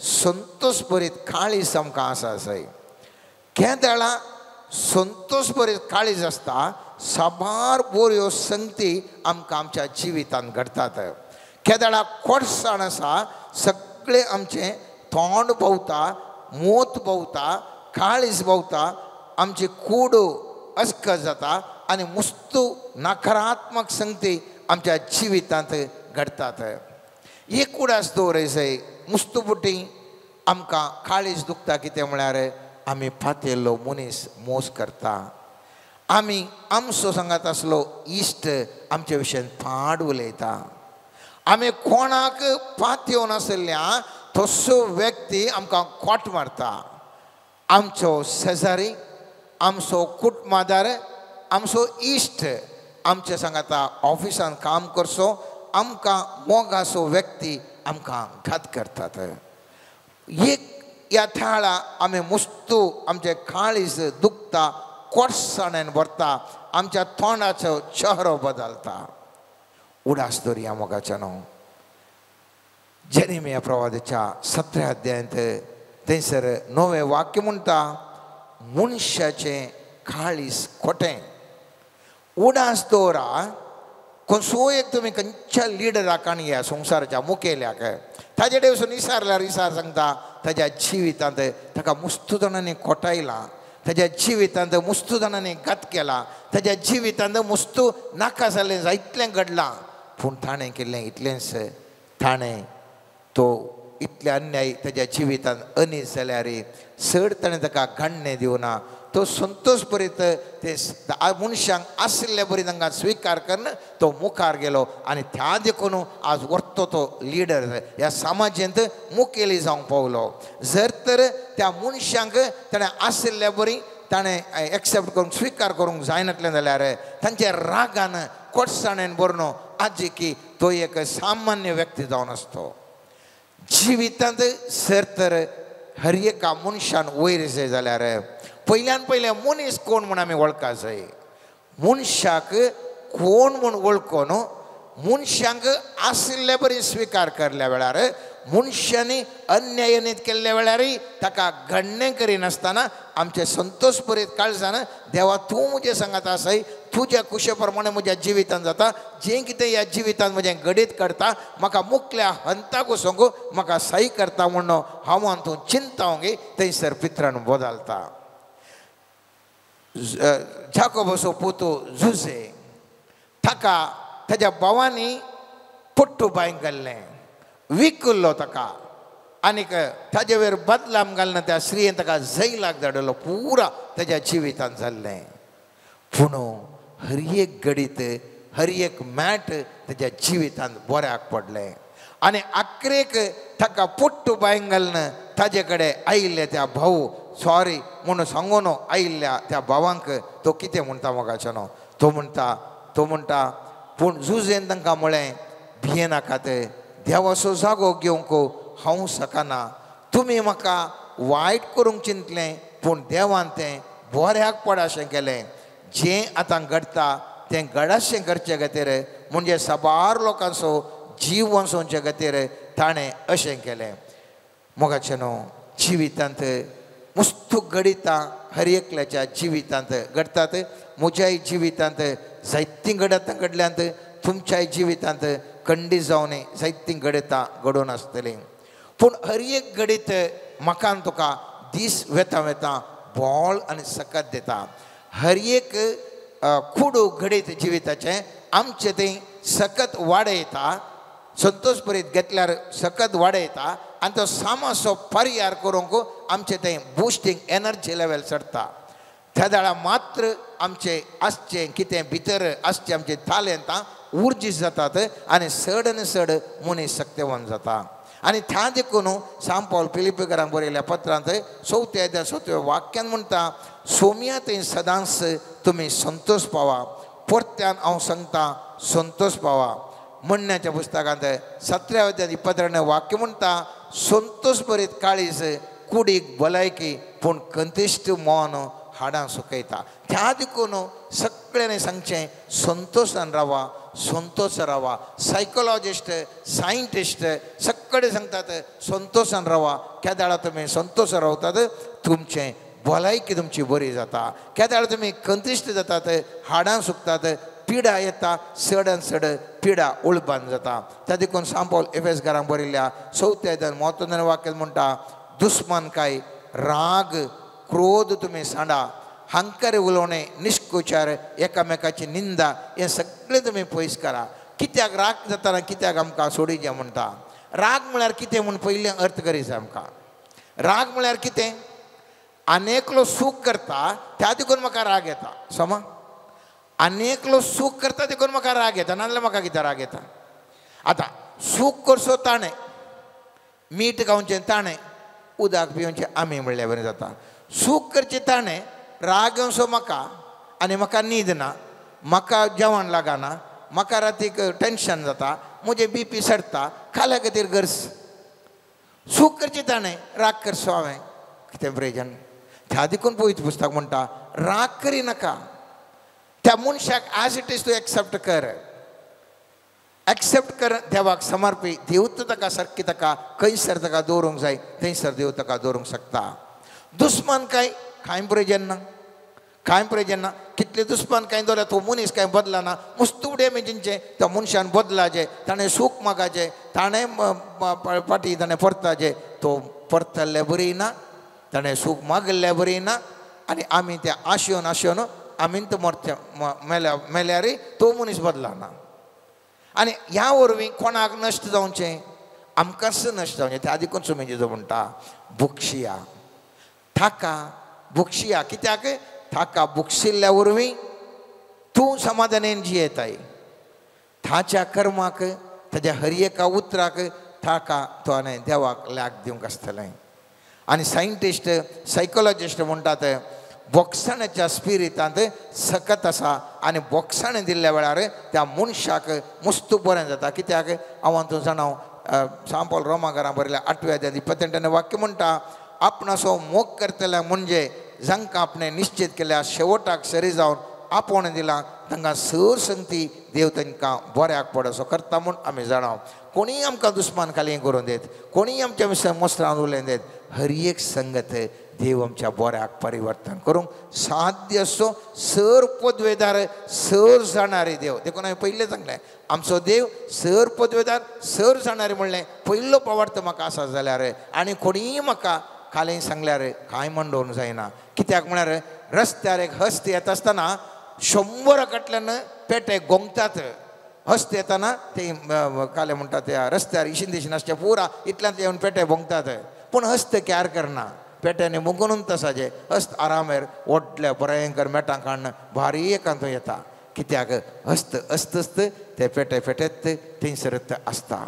संतोष भरीत काळीज आमकां आसा सय. केदाळा संतोष भरीत काळीज आसता, साबार बऱ्यो संगती आमकां आमच्या जिवितांत घडटात. केदाळा कोडसाण आसा, सगळें आमचें तोंड भोंवता, मोत भोंवता, काळीज भोंवता, आमची कूड अस्कत जाता आनी मुस्तू नकारात्मक संगती आमच्या जिवितांत घडटात. एक उडास दवरय जाय, मुस्तू पुटी आमकां काळीज दुखता. कितें म्हळ्यार आमी पातेल्लो मनीस मोस करता, आमी आमचो सांगात आसलो इश्ट आमच्या विशयान पाड उलयता, आमी कोणाक पातयेवन आशिल्ल्या तसो व्यक्ती आमकां खोट मारता. आमचो शेजारी, आमचो कुटुंबादार, आमचो इश्ट आमच्या सांगाता ऑफिसान काम करचो आमकां मोगाचो व्यक्ती आमकां घात करतात. एक ह्या थळा आमी मुस्तू आमचें काळीज दुखता, कोटसाणेन भरता, आमच्या तोंडाचो चेहरो बदलता. उडास दवरया मोगाच्यानो. जेरेमिया प्रवादाच्या 17 अध्यायांत थंयसर 9वें वाक्य म्हणटा, मनशाचें काळीस खोटें. उडास दवरा कोणसो एक तुमी खंयच्या लिडराक आनी ह्या संवसाराच्या मुखेल्याक ताजे कडेन वचून विचारल्यार विचार सांगता ताज्या जिवितांत ताका मुस्तू जाणांनी खोटायला, ताज्या जिवितांत मुस्तू जाणांनी घात केला, ताज्या जिवितांत मुस्तू नाका जाल्लें जायतलें घडलां. पूण ताणें केल्लें इतलेंच, ताणें तो इतले अन्याय ताज्या जिवितांत अनीस जाल्यार चड ताणें ताका घाणणें दिवना. तो संतोष बरीत ते मनशांक आशिल्ले बरी तांकां स्विकार करून तो मुखार गेलो आनी त्या देखून आज वर्तो तो लिडर ह्या समाजेंत मुखेली जावंक पावलो. जर तर त्या मनशांक ताणें आशिल्ले बरी ताणें एक्सेप्ट करूंक स्विकार करूंक जायनातलें जाल्यार तांच्या रागान कोटसाणेन भरून आज की तो एक सामान्य व्यक्ती जावन आसतो. जिवितांत सर तर हर एका मनशान वयर जाय जाल्यार पयल्यान पयलें मनीस कोण म्हूण आमी वळखा जाय. मनशाक कोण म्हूण वळखून मनशांक आशिल्ले बरी स्विकार करल्या वेळार मनशांनी अन्यायनीत केल्ल्या वेळारय ताका घडणें करिनासतना आमचे संतोष बरीत काळजान देवा तूं म्हजें सांगात आसाय, तुज्या कुशे प्रमाणे म्हज्या जिवितांत जाता, जें कितें ह्या जिवितांत म्हजें घडीत करता म्हाका मुखल्या हंताक वचूंक म्हाका सही करता म्हूण हांव आनी तूं चिंता थंयसर पित्रान बदलता. जाकोबाचो पुतो जुझे ताका ताज्या भावांनी पट्टू बांय घाल्लें, विकल्लो ताका आनीक ताजे वयर बदलाम घालना त्या स्त्रियेन ताका जैलाक धाडलो. पुरा ताज्या जिवितांत जाल्लें. पूण हर एक घडीत हर एक मॅट ताज्या जिवितांत बऱ्याक पडलें आनी आखरेक ताका पोट्टू बांय घालून ताजे कडेन आयिल्ले त्या भाऊ सॉरी म्हणून सांगून आयिल्ल्या त्या भावांक तो कितें म्हणटा मोगाचो न्हू, तो म्हणटा पूण जुझेन तांकां म्हळें भियेनाकात, देवाचो जागो घेवंक हांव शकना, तुमी म्हाका वायट करूंक चिंतलें पूण देवान तें बऱ्याक पडाशें केलें. जें आतां घडटा तें घडाशें करचे खातीर म्हणजे साबार लोकांचो जीव वचोवचे खातीर ताणें अशें केलें. मोगाचें न्हू जिवितांत मुस्तू घडितां हर एकल्याच्या जिवितांत घडटात. म्हज्याय जिवितांत जायतीं घडतां घडल्यांत, तुमच्याय जिवितांत कंडी जावन जायतीं घडतां घडोवन आसतलीं. पूण हर एक घडीत म्हाका तुका दीस वेता वेता बोळ आनी सकत दिता. हर एक कुडू घडीत जिविताचें आमचें तें सकत वाडयता, संतोष बरीत घेतल्यार सकत वाडयता आनी तो सामासो परिहार करूंक आमचें तें बुस्टींग एनर्जी लेवल चडटा. त्या वेळार मात्र आमचें आसचें कितें भितर आसचें आमचें तालेंतां उर्जीत जातात आनी चड आनी चड मनीस शक्तेवान जाता. आनी त्या देखून सांत पावल फिलिप्पीकरांक बरयल्ल्या पत्रांत चवथ्या अध्याय चवथ्या वाक्यान म्हणटा सोम्या थंय सदांच तुमी संतोष पावा, परत्यान हांव सांगता संतोष पावा. म्हणण्याच्या पुस्तकांत 17व्या अध्याय 22 वाक्य म्हणटा संतोष बरीत काळीज कुडीक भलायकी पूण कंतिश्ट मन हाडां सुकयता. त्या देखून सगळ्यांनी सांगचें संतोशान रावा, संतोश रावा. सायकोलॉजिस्ट सायंटिस्ट सगळे सांगतात संतोशान रावा. केदाळा तुमी संतोश रावतात तुमचें भलायकी तुमची बरी जाता. केदाळा तुमी कंतिश्ट जातात, हाडां सुकतात, पिडा येता, चड आनी चड पिडा उळबान जाता. त्या देखून सांत पावल एफेसकारांक बरयल्ल्या 4थ्या अध्याय 19 वाक्य म्हणटा दुस्मान काय राग क्रोध तुमी सांडा, हांकर उलोवणें, निश्कोचार, एकामेकाची निंदा हें सगळें तुमी पयस करा. कित्याक राग जाताना कित्याक आमकां सोडीचें म्हणटा? राग म्हळ्यार कितें म्हूण पयलें अर्थ करी जाय आमकां. राग म्हळ्यार कितें? आनी एकलो सूख करता त्या देखून म्हाका राग येता. समा आनी एकलो सूख करता देखून म्हाका राग येता, नाजाल्यार म्हाका कितें राग येता? आतां सूख करचो ताणें, मीठ खावचें ताणें, उदक पिवचें आमी म्हणल्यार बरें जाता. सूख करचें ताणें, राग येवचो म्हाका आनी म्हाका न्हीद ना, म्हाका जेवण लागना, म्हाका रातीक टेंशन जाता, म्हजें बी पी चडटा, खाल्या खातीर गरज. सूख करचें ताणें, राग करचो हांवें, कितें प्रयोजन? त्या देखून पवित्र पुस्तक म्हणटा राग करिनाका. त्या मनशाक एज it is तूं एक्सेप्ट कर, एक्सेप्ट कर, देवाक समर्पी. देव तर ताका सारकी ताका खंयसर ताका दवरूंक जाय थंयसर देव ताका दवरूंक शकता. दुस्मान काय कांय प्रयोजन ना. कांय प्रयोजन ना. कितले दुस्मान कांय दवरल्यार तो मनीस कांय बदलना. मुस्तुडे आमी जिंचे त्या मनशान बदलाचें, ताणें सूख मागाचें, ताणें फाटीं ताणें परताचें. तो परतल्ले बरी ना, ताणें सूख मागिल्ले बरी ना. आनी आमी ते आशेवन आशेवन आमी तो मरते मेल्या मेल्यार तो मनीस बदलना. आनी ह्या वरवीं कोणाक नश्ट जावचें? आमकांच नश्ट जावचें. त्या आदी कोण सुमी जेजू म्हणटा बुक्षिया थाका बुक्षिया. कित्याक? ताका बुक्षिल्ल्या वरवीं तूं समाधानेन जियेताय. ताच्या कर्माक, ताच्या हर एका उतराक ताका तो आनी देवाक लाग दिवंक आसतलें. आनी सायंटिस्ट सायकोलॉजिस्ट म्हणटात बोक्साण्याच्या स्पिरितांत सकत आसा आनी बोक्साणें दिल्ल्या वेळार त्या मनशाक मुस्तू बरें जाता. कित्याक? हांव तूं जाणा सांपोल रोमागारां बरयल्या 8व्या अध्यायांत 28 वाक्य म्हणटा आपणाचो मोग करतल्या म्हणजे जांकां आपणें निश्चित केल्या शेवटाक सरी जावन आपोवणें दिलां तांकां सर संगती देव तांकां बऱ्याक पड असो करता म्हूण आमी जाणा. कोणीय आमकां दुस्मान खाली करून देत, कोणीय आमच्या मोस्त्रान उलयन देत, हर एक संगत देव आमच्या बऱ्याक परिवर्तन करूंक साध्य असो सर पदवेदार सर जाणारे देव. देखून हांवें पयलें सांगलें आमचो देव सर पदवेदार सर जाणारे म्हणलें पयलो पवार्थ म्हाका आसा जाल्यार आनी कोणीय म्हाका कालें सांगल्यार कांय म्हणून जायना. कित्याक म्हळ्यार रस्त्यार एक हस्त येता आसतना 100 कडल्यान पेटे गोंगतात. हस्त येताना ते काले म्हणटा त्या रस्त्यार इशीन दिशीन आसचे पुरा इतल्यान येवन पेटे भोंगतात. पूण हस्त कॅर करना, पेट्यांनी मुगून तसाचे हस्त आरामेर व्हडल्या भयंकर मेटां काडून भारी एकांत येता. कित्याक? हस्त हस्त ते पेटे पेटेत थंयसर आसता.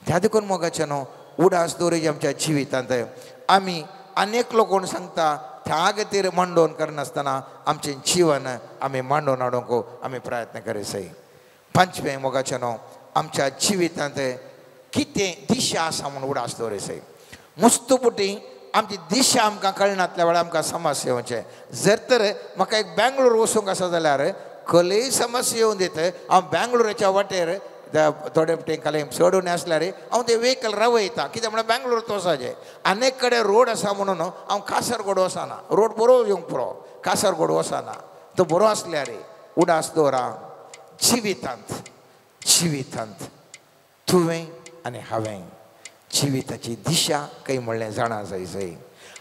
त्या देखून मोगाचें न्हू उडास दवरिजे आमच्या जिवितांत. आमी अनेक लोक कोण सांगता त्या खातीर मांडोवन करनासतना आमचें जिवन आमी मांडोवन हाडूंक आमी प्रयत्न करीत. 5वें मोगाचें न्हू आमच्या जिवितांत कितें दिशा आसा म्हूण उडास दवरिजे. मुस्तुपुटी आमची दिशा आमकां कळनातल्या वेळार आमकां समस्या येवचें. जर तर म्हाका एक बेंगलोर वचूंक आसा जाल्यार खंयय समस्या येवन दित हांव बेंगलोराच्या वाटेर थोडे फावटी खाली चडून आसल्यार हांव ते व्हेकल रावयता. कित्याक म्हळ्यार बेंगलोर वचपाचें. अनेक कडेन रोड आसा म्हणून हांव कासरगोड वचना. रोड बरो येवंक पुरो, कासरगोड वचना. तो बरो आसल्यार उडास दवरा जिवितांत. जिवितांत तुवें आनी हांवें जिविताची दिशा खंय म्हणलें जाणा जाय जाय.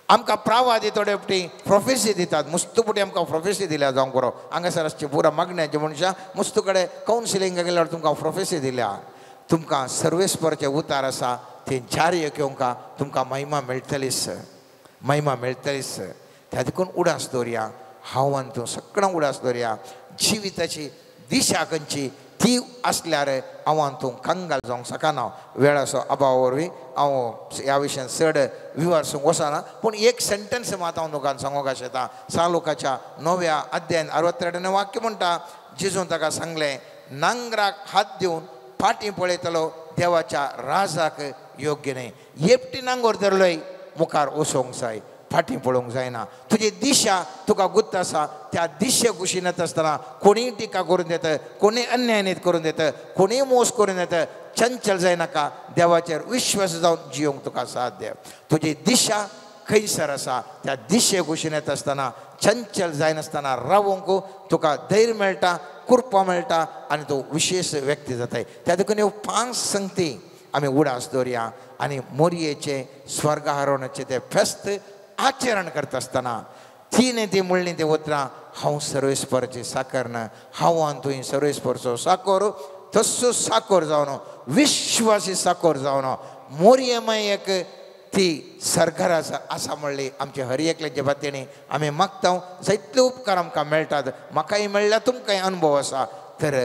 आमकां प्रावादी थोडे फावटी प्रोफेसी दितात. मुस्तू फावटी आमकां प्रोफेसी दिल्या जावंक बरो. हांगासर आसची पुरा मागण्याचे मनशां मुस्तू कडेन कावन्सिलिंगाक गेल्यार तुमकां प्रोफेसी दिल्या. तुमकां सर्वेस्परचे उतार आसा ते जारी घेवंक तुमकां महिमा मेळटलीच, महिमा मेळटलीच. त्या देखून उडास दवरया. हांव आनी तूं सगळ्यां उडास दवरया. जिविताची दिशा खंयची ती आसल्यार हांव आनी तूं कंगाल जावंक शकना. वेळाचो अभाव वरवीं हांव ह्या विशयान चड विवर्सूंक वचना. पूण एक सेंटन्स मात हांव तुमकां सांगूंक आशेता. सालुकाच्या 9व्या अध्यायान 62 वाक्य म्हणटा जेजून ताका सांगलें नांगराक हात दिवन फाटीं पळयतलो देवाच्या राजाक योग्य न्हय. एकटी नांगोर धरलोय मुखार वचोंक जाय, फाटीं पळोवंक जायना. तुजी दिशा तुका गुत्त आसा त्या दिशे कुशीन येता आसतना कोणीय टिका करून दिता, कोणीय अन्यायनीत करून दिता, कोणीय मोस करून दिता, चंचल जायनाका. देवाचेर विश्वास जावन जियोंक तुका साध्य. तुजी दिशा खंयसर आसा त्या दिशे कुशीन येता आसतना चंचल जायनासतना रावोंक तुका धैर्य मेळटा, कृपा मेळटा आनी तूं विशेश व्यक्ती जाताय. त्या देखून ह्यो 5 संगती आमी उडास दवरया आनी मोरयेचें स्वर्गारोहणाचें तें फेस्त आचरण करता आसतना तिणें ती म्हणलीं ती उतरां हांव सर्वेस्पराची साकर ना, हांव आनी तुवें सर्वेस्परचो साकोर, तस्सो साकोर जावन विश्वासी साकोर जावन मोरयेमय एक ती सरकाराचा आसा म्हणली आमचे हर एकल्याच्या बातींनी आमी मागता. जायतले उपकार आमकां मेळटात, म्हाकाय मेळ्ळ्या, तुमकांय अनुभव आसा. तर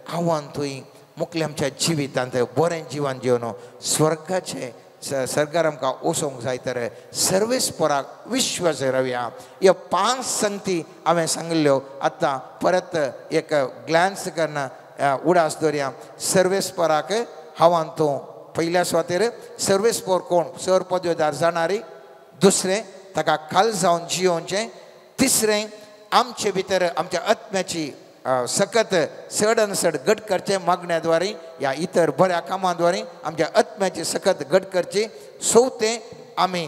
हांव आनी तुवें मुखले आमच्या जिवितांत बरें जिवन जिवन स्वर्गाचें सरकार आमकां वचोंक जाय. तर सर्वेस्पराक विश्वास रावया. ह्यो 5 संगती हांवें सांगिल्ल्यो. आतां परत एक ग्लान्स करून उडास दवरया. सर्वेस्पराक हांव आनी तूं पयल्या सुवातेर सर्वेस्पर कोण सर पदवेदार जाणारी, दुसरें ताका खाल जावन जियोवचें, तिसरें आमचे भितर आमच्या आत्म्याची सकत चड आनी चड घट करचें मागण्या द्वारे या इतर बऱ्या कामां द्वारे आमच्या आत्म्याची सकत घट करची, चवथें आमी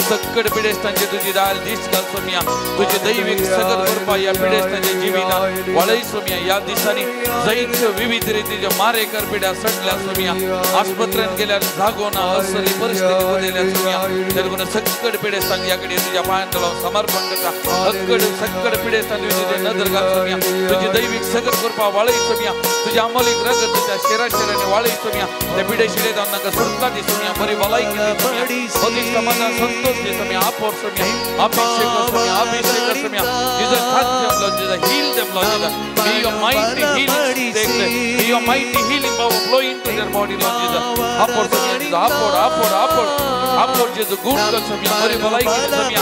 सक्कड पिडेस्तांचे तुजी दाल दीस घाल सोम्या तुझे दैविक सगत कृपा या पिडेस्तांच्या जिवितांत वळय सोम्या. या दिसांनी जायत्यो विविध रितीचे मारेकर पिड्या सडल्या सोम्या आस्पत्रेंत गेल्यार जागो ना असली परिस्थिती उदयल्या सोम्या. तरी सक्कड पिडेस्तांक ह्या कडे तुज्या पांयांत लावन समर्पण करता. अक्कड सक्कड पिडेस्तांक तुजी नदर घाल सोम्या तुझी दैविक सगत कृपा वाळय सोम्या. तुझ्या अमोलीक रगत तुझ्या शेरा शेराने वाळय सोम्या. त्या पिडे शिडे तांकां सुटका दी सोम्या बरी भलायकी दी सोम्या अदीक समाधान संतोष दी सोम्या. आपोर सोम्या अभिषेक सोम्या अभिषेक Saumya. Jesus touch them Lord Jesus, heal them Lord Jesus. May your mighty healing take place. May your mighty healing power flow into their body Lord Jesus. आपोर Saumya Jesus, आपोर आपोर आपोर आपोर Jesus, गुण कर सोम्या बरी भलायकी दी सोम्या.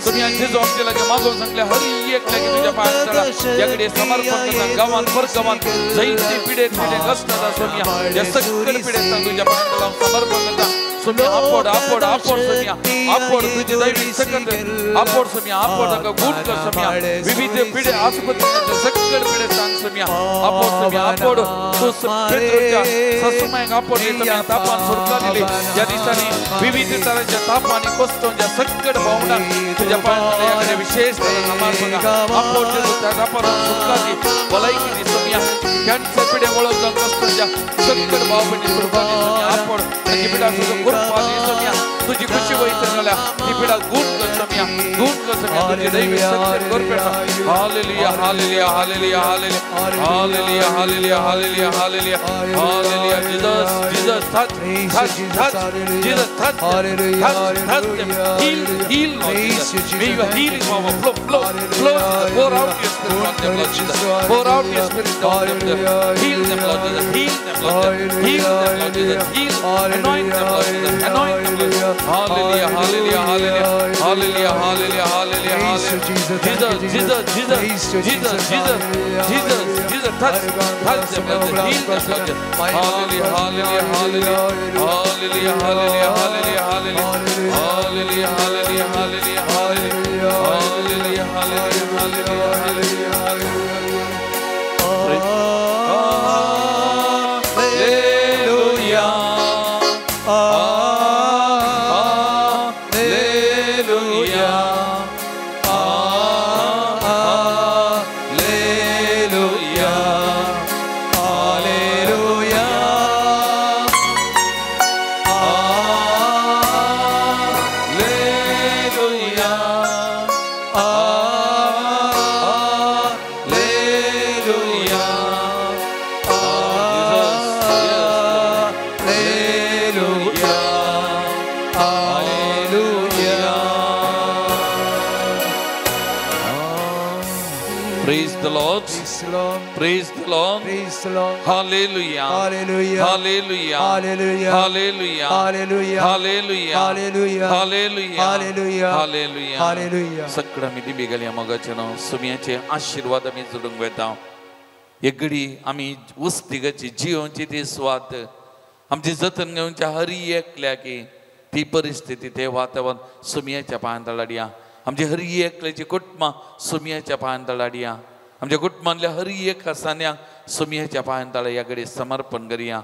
सोम्या जेजू आमचे लागी मागून सांगले हर एक लागी तुझ्या पांयां तळा याकडे समर्पण करता. गांवान परगांवान जायते पिडे पिडे कष्टात सोम्या या सगळे पिडे तुझ्या पांयां तळा समर्पण करता. सोम्या आपोड आपोड आपोड सोम्या आपोड तुझी दैविक सकत आपोड सोम्या आपोड तांकां गुण कर सोम्या. विविध पिडे आस्पत्रेचे सगळे पिडे सांग सोम्या आपोड सोम्या आपोड तूं पेत्रोच्या सासूमायक आपोड सोम्या तापान सुटका दिली. ज्या दिसांनी विविध तरांच्या तापान कश्टांच्या सगळे भावनांक तुझ्या पांयां विशेष समर्पण आपोड त्या तापान सुटका दी भलायकी दी सोम्या. कॅन्सर पिडे वळख जावन कश्टांच्या सगळे भाव भयणी सुटका दी सोम्या. आपोड तांची पिडा तुजो कृपा दी सोम्या. तुझी खुशी वयता जाल्यार ती पिडा गुण कर सोम्या गुण कर सोम्या. तुझी दैवी शक्ती कृपेन. Hallelujah hallelujah hallelujah hallelujah hallelujah hallelujah hallelujah hallelujah hallelujah. Jesus Jesus touch touch touch Jesus touch touch touch them. Heal heal Lord Jesus. May your healing power flow flow flow. Pour out your spirit on them Lord Jesus. Pour out your spirit on them. Heal them Lord Jesus. Heal them Lord Jesus. Heal them Lord Jesus. Heal. Anoint them Lord Jesus. Anoint them Lord Jesus. Hallelujah hallelujah hallelujah hallelujah hallelujah hallelujah hallelujah. Jesus Jesus Jesus Jesus Jesus Jesus Jesus touch touch them Lord Jesus. Heal them Lord Jesus. Hallelujah hallelujah hallelujah hallelujah hallelujah hallelujah hallelujah hallelujah hallelujah hallelujah hallelujah hallelujah hallelujah hallelujah hallelujah. Praise the Lord. Praise the Lord. Hallelujah. Hallelujah. Hallelujah. Hallelujah. Hallelujah. Hallelujah. Hallelujah. Hallelujah. Hallelujah. Hallelujah. Hallelujah. Hallelujah. सगळं आमी दिमी गेल्या मोगाचें नांव सुम्याचे आशिर्वाद आमी जोडूंक वेता. एक घडी आमी उस्तिगाची जियोवची ती स्वाद आमची जतन घेवच्या हरी एकल्याकी ती परिस्थिती ते वातावरण सुम्याच्या पांयां तळाडया. आमची हरी एकल्याची कुटुंबां सुम्याच्या पांयां तळाडया. आमच्या कुटुंबांतल्या हर एक सान्यांक सुम्याच्या पांयां तळा ह्या कडेन समर्पण करया.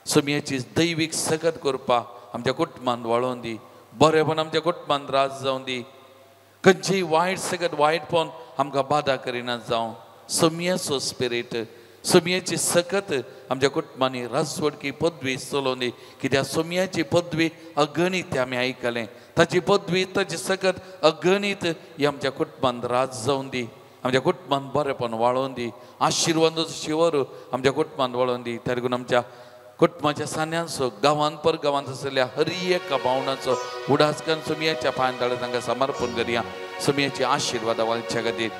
सुम्याची दैवीक सकत करपा आमच्या कुटुंबांत वाळोवन दी. बरेपण आमच्या कुटुंबांत राज जावन दी. खंयचीय वायट सकत वायटपण आमकां बादा करिना जावं. सुम्याचो स्पिरीट सुम्याची सकत आमच्या कुटुंबांनी राजवटकी पदवी चलोवन दी. कित्याक सुम्याची पदवी अगणीत आमी आयकलें. ताची पदवी ताची सकत अगणीत ही आमच्या कुटुंबांत राज जावन दी. आमच्या कुटुंबांत बरेपण वाळोवन दी. आशिर्वादाचो शिवर आमच्या कुटुंबांत वाळोवन दी. तरी आमच्या कुटुंबाच्या सान्यांचो गांवांत परगांवांत आशिल्ल्या हर एका भावनाचो उडास करून सुम्याच्या पांयां तळा तांकां समर्पण करया. सुम्याची आशिर्वादा वालच्या खातीर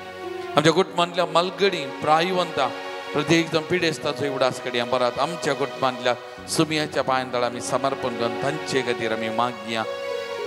आमच्या कुटुंबांतल्या मालगडी प्रायवंता प्रत्येक जण पिडेस्ताचो उडास करया. परत आमच्या कुटुंबांतल्या सुम्याच्या पांयां तळा आमी समर्पण करून तांचे खातीर आमी मागया.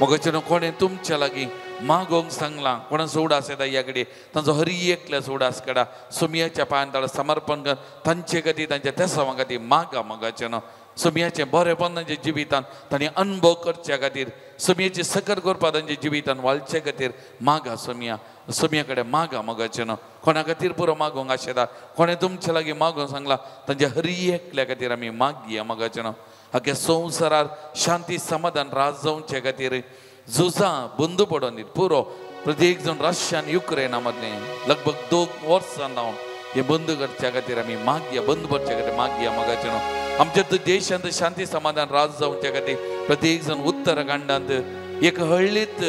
मोगाचें कोणें तुमच्या लागीं मागोवंक सांगलां कोणाचो उडास येता ह्या कडेन तांचो हरी एकल्याचो उडास काडा. सुम्याच्या पांयां तळा समर्पण कर तांचे खातीर तांच्या तेसांवा खातीर मागा. मोगाचें न्हू सुम्याचें बरेपण तांच्या जिवितांत तांणी अनुभव करच्या खातीर सुम्याची सकर करपा तांच्या जिवितांत वाळचे खातीर मागा. सुम्या सुम्या कडेन मागा. मोगाचें न्हू कोणा खातीर पुरो मागोवंक आशेता कोणें तुमच्या लागीं मागोवंक सांगलां तांच्या हरी एकल्या खातीर आमी मागया. मोगाचें न्हू अख्ख्या संवसारार शांती समाधान राज जावचे खातीर झुजां बंद पडोन दी पुरो. प्रत्येक जण रशिया आनी युक्रेना मदलें लगभग 2 वर्सां जावन हे बंद करच्या खातीर आमी मागया, बंद पडच्या खातीर मागया मोगाचें न्हू. आमच्या देशांत शांती समाधान राज जावच्या खातीर प्रत्येक जण उत्तराखंडांत एक हळ्ळीत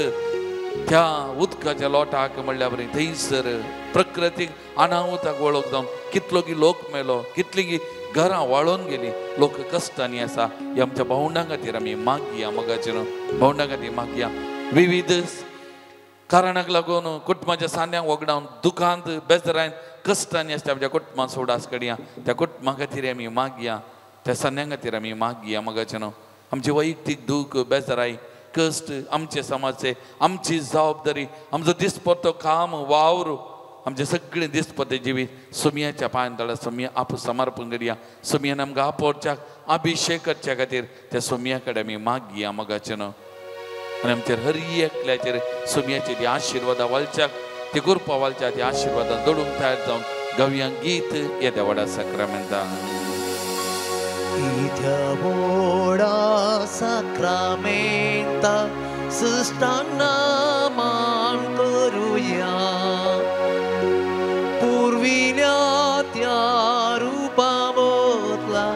त्या उदकाच्या लोटाक म्हणल्या बरी थंयसर प्रकृतीक अनाहुताक वळख जावन कितलो की लोक मेलो, कितली की घरां वाळोवन गेली, लोक कश्टांनी आसा. हे आमच्या भावंडां खातीर आमी मागया मोगाचें न्हू, भावंडां खातीर मागया. विविध कारणाक लागून कुटुंबाच्या सांद्यांक वगडावन दुखांत बेजरायन कश्टांनी आसता आमच्या कुटुंबां सोडास कडया, त्या कुटुंबा खातीर आमी मागया, त्या सांद्यां खातीर आमी मागया मोगाचें न्हू. आमची वैयक्तीक दूख बेजराय कश्ट आमचे समाजचे आमची जबाबदारी आमचो दिसपट्टो काम वावर आमचे सगळे दिसपट्टे जिवीत सोमयाच्या पांयान तळा सोमया आप समर्पण करया. सोमयान आमकां आपोवच्याक अभिशेक करच्या खातीर त्या सोमया कडेन आमी मागया मोगाचें न्हू. आनी आमचेर हर एकल्याचेर सोमयाचे ती आशिर्वादां वालच्याक ती कृपा वालच्या ती आशिर्वादां जोडूंक तयार जावन गावया गीत येद्या व्हडा साक्रामेंतान. इत्या व्हडा साक्रामेंता सृश्टांना मान करुया, पुर्विल्या त्या रुपा बदला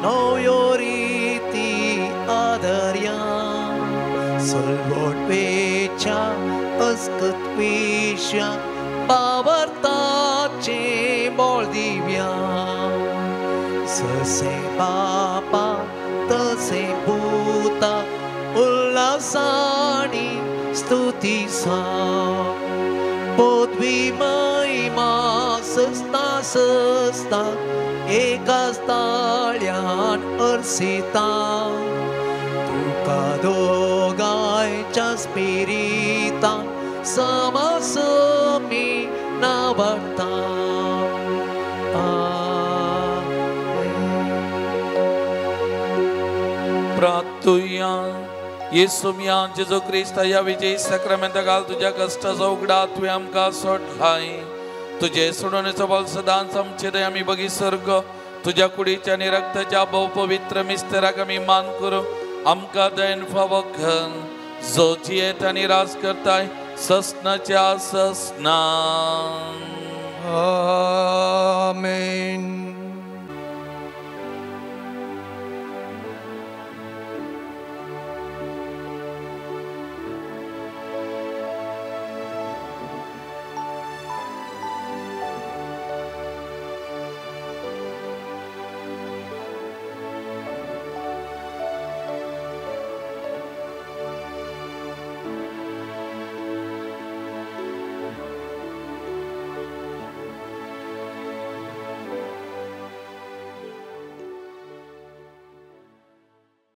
नव्यो रिती आदरया, सलवटपेच्या अस्कतपेच्या बाबरताचे बोळ दिव्या, ससे बापा तसे पुता उल्हासानी स्तुती सा, पदवी महिमा सस्ता सस्ता एकाच ताळ्यान अर्सिता, तुका दोगांयच्या स्पिरितान समासमी नावडता. प्रार्थुया. येसुम्या जेजू क्रिस्ता ह्या विजयी साक्रामेंता घाल तुज्या कश्टाचो उगडा तुवें आमकां सोडलाय. तुजे सोडोवणेचो बल सदांच आमचे दय आमी बगी सर्ग तुज्या कुडीच्या आनी रक्ताच्या भोव पवित्र मिस्तराक आमी मान करूं. आमकां दयन फावो कर जो जियेत आनी राज करताय ससनाच्या ससना.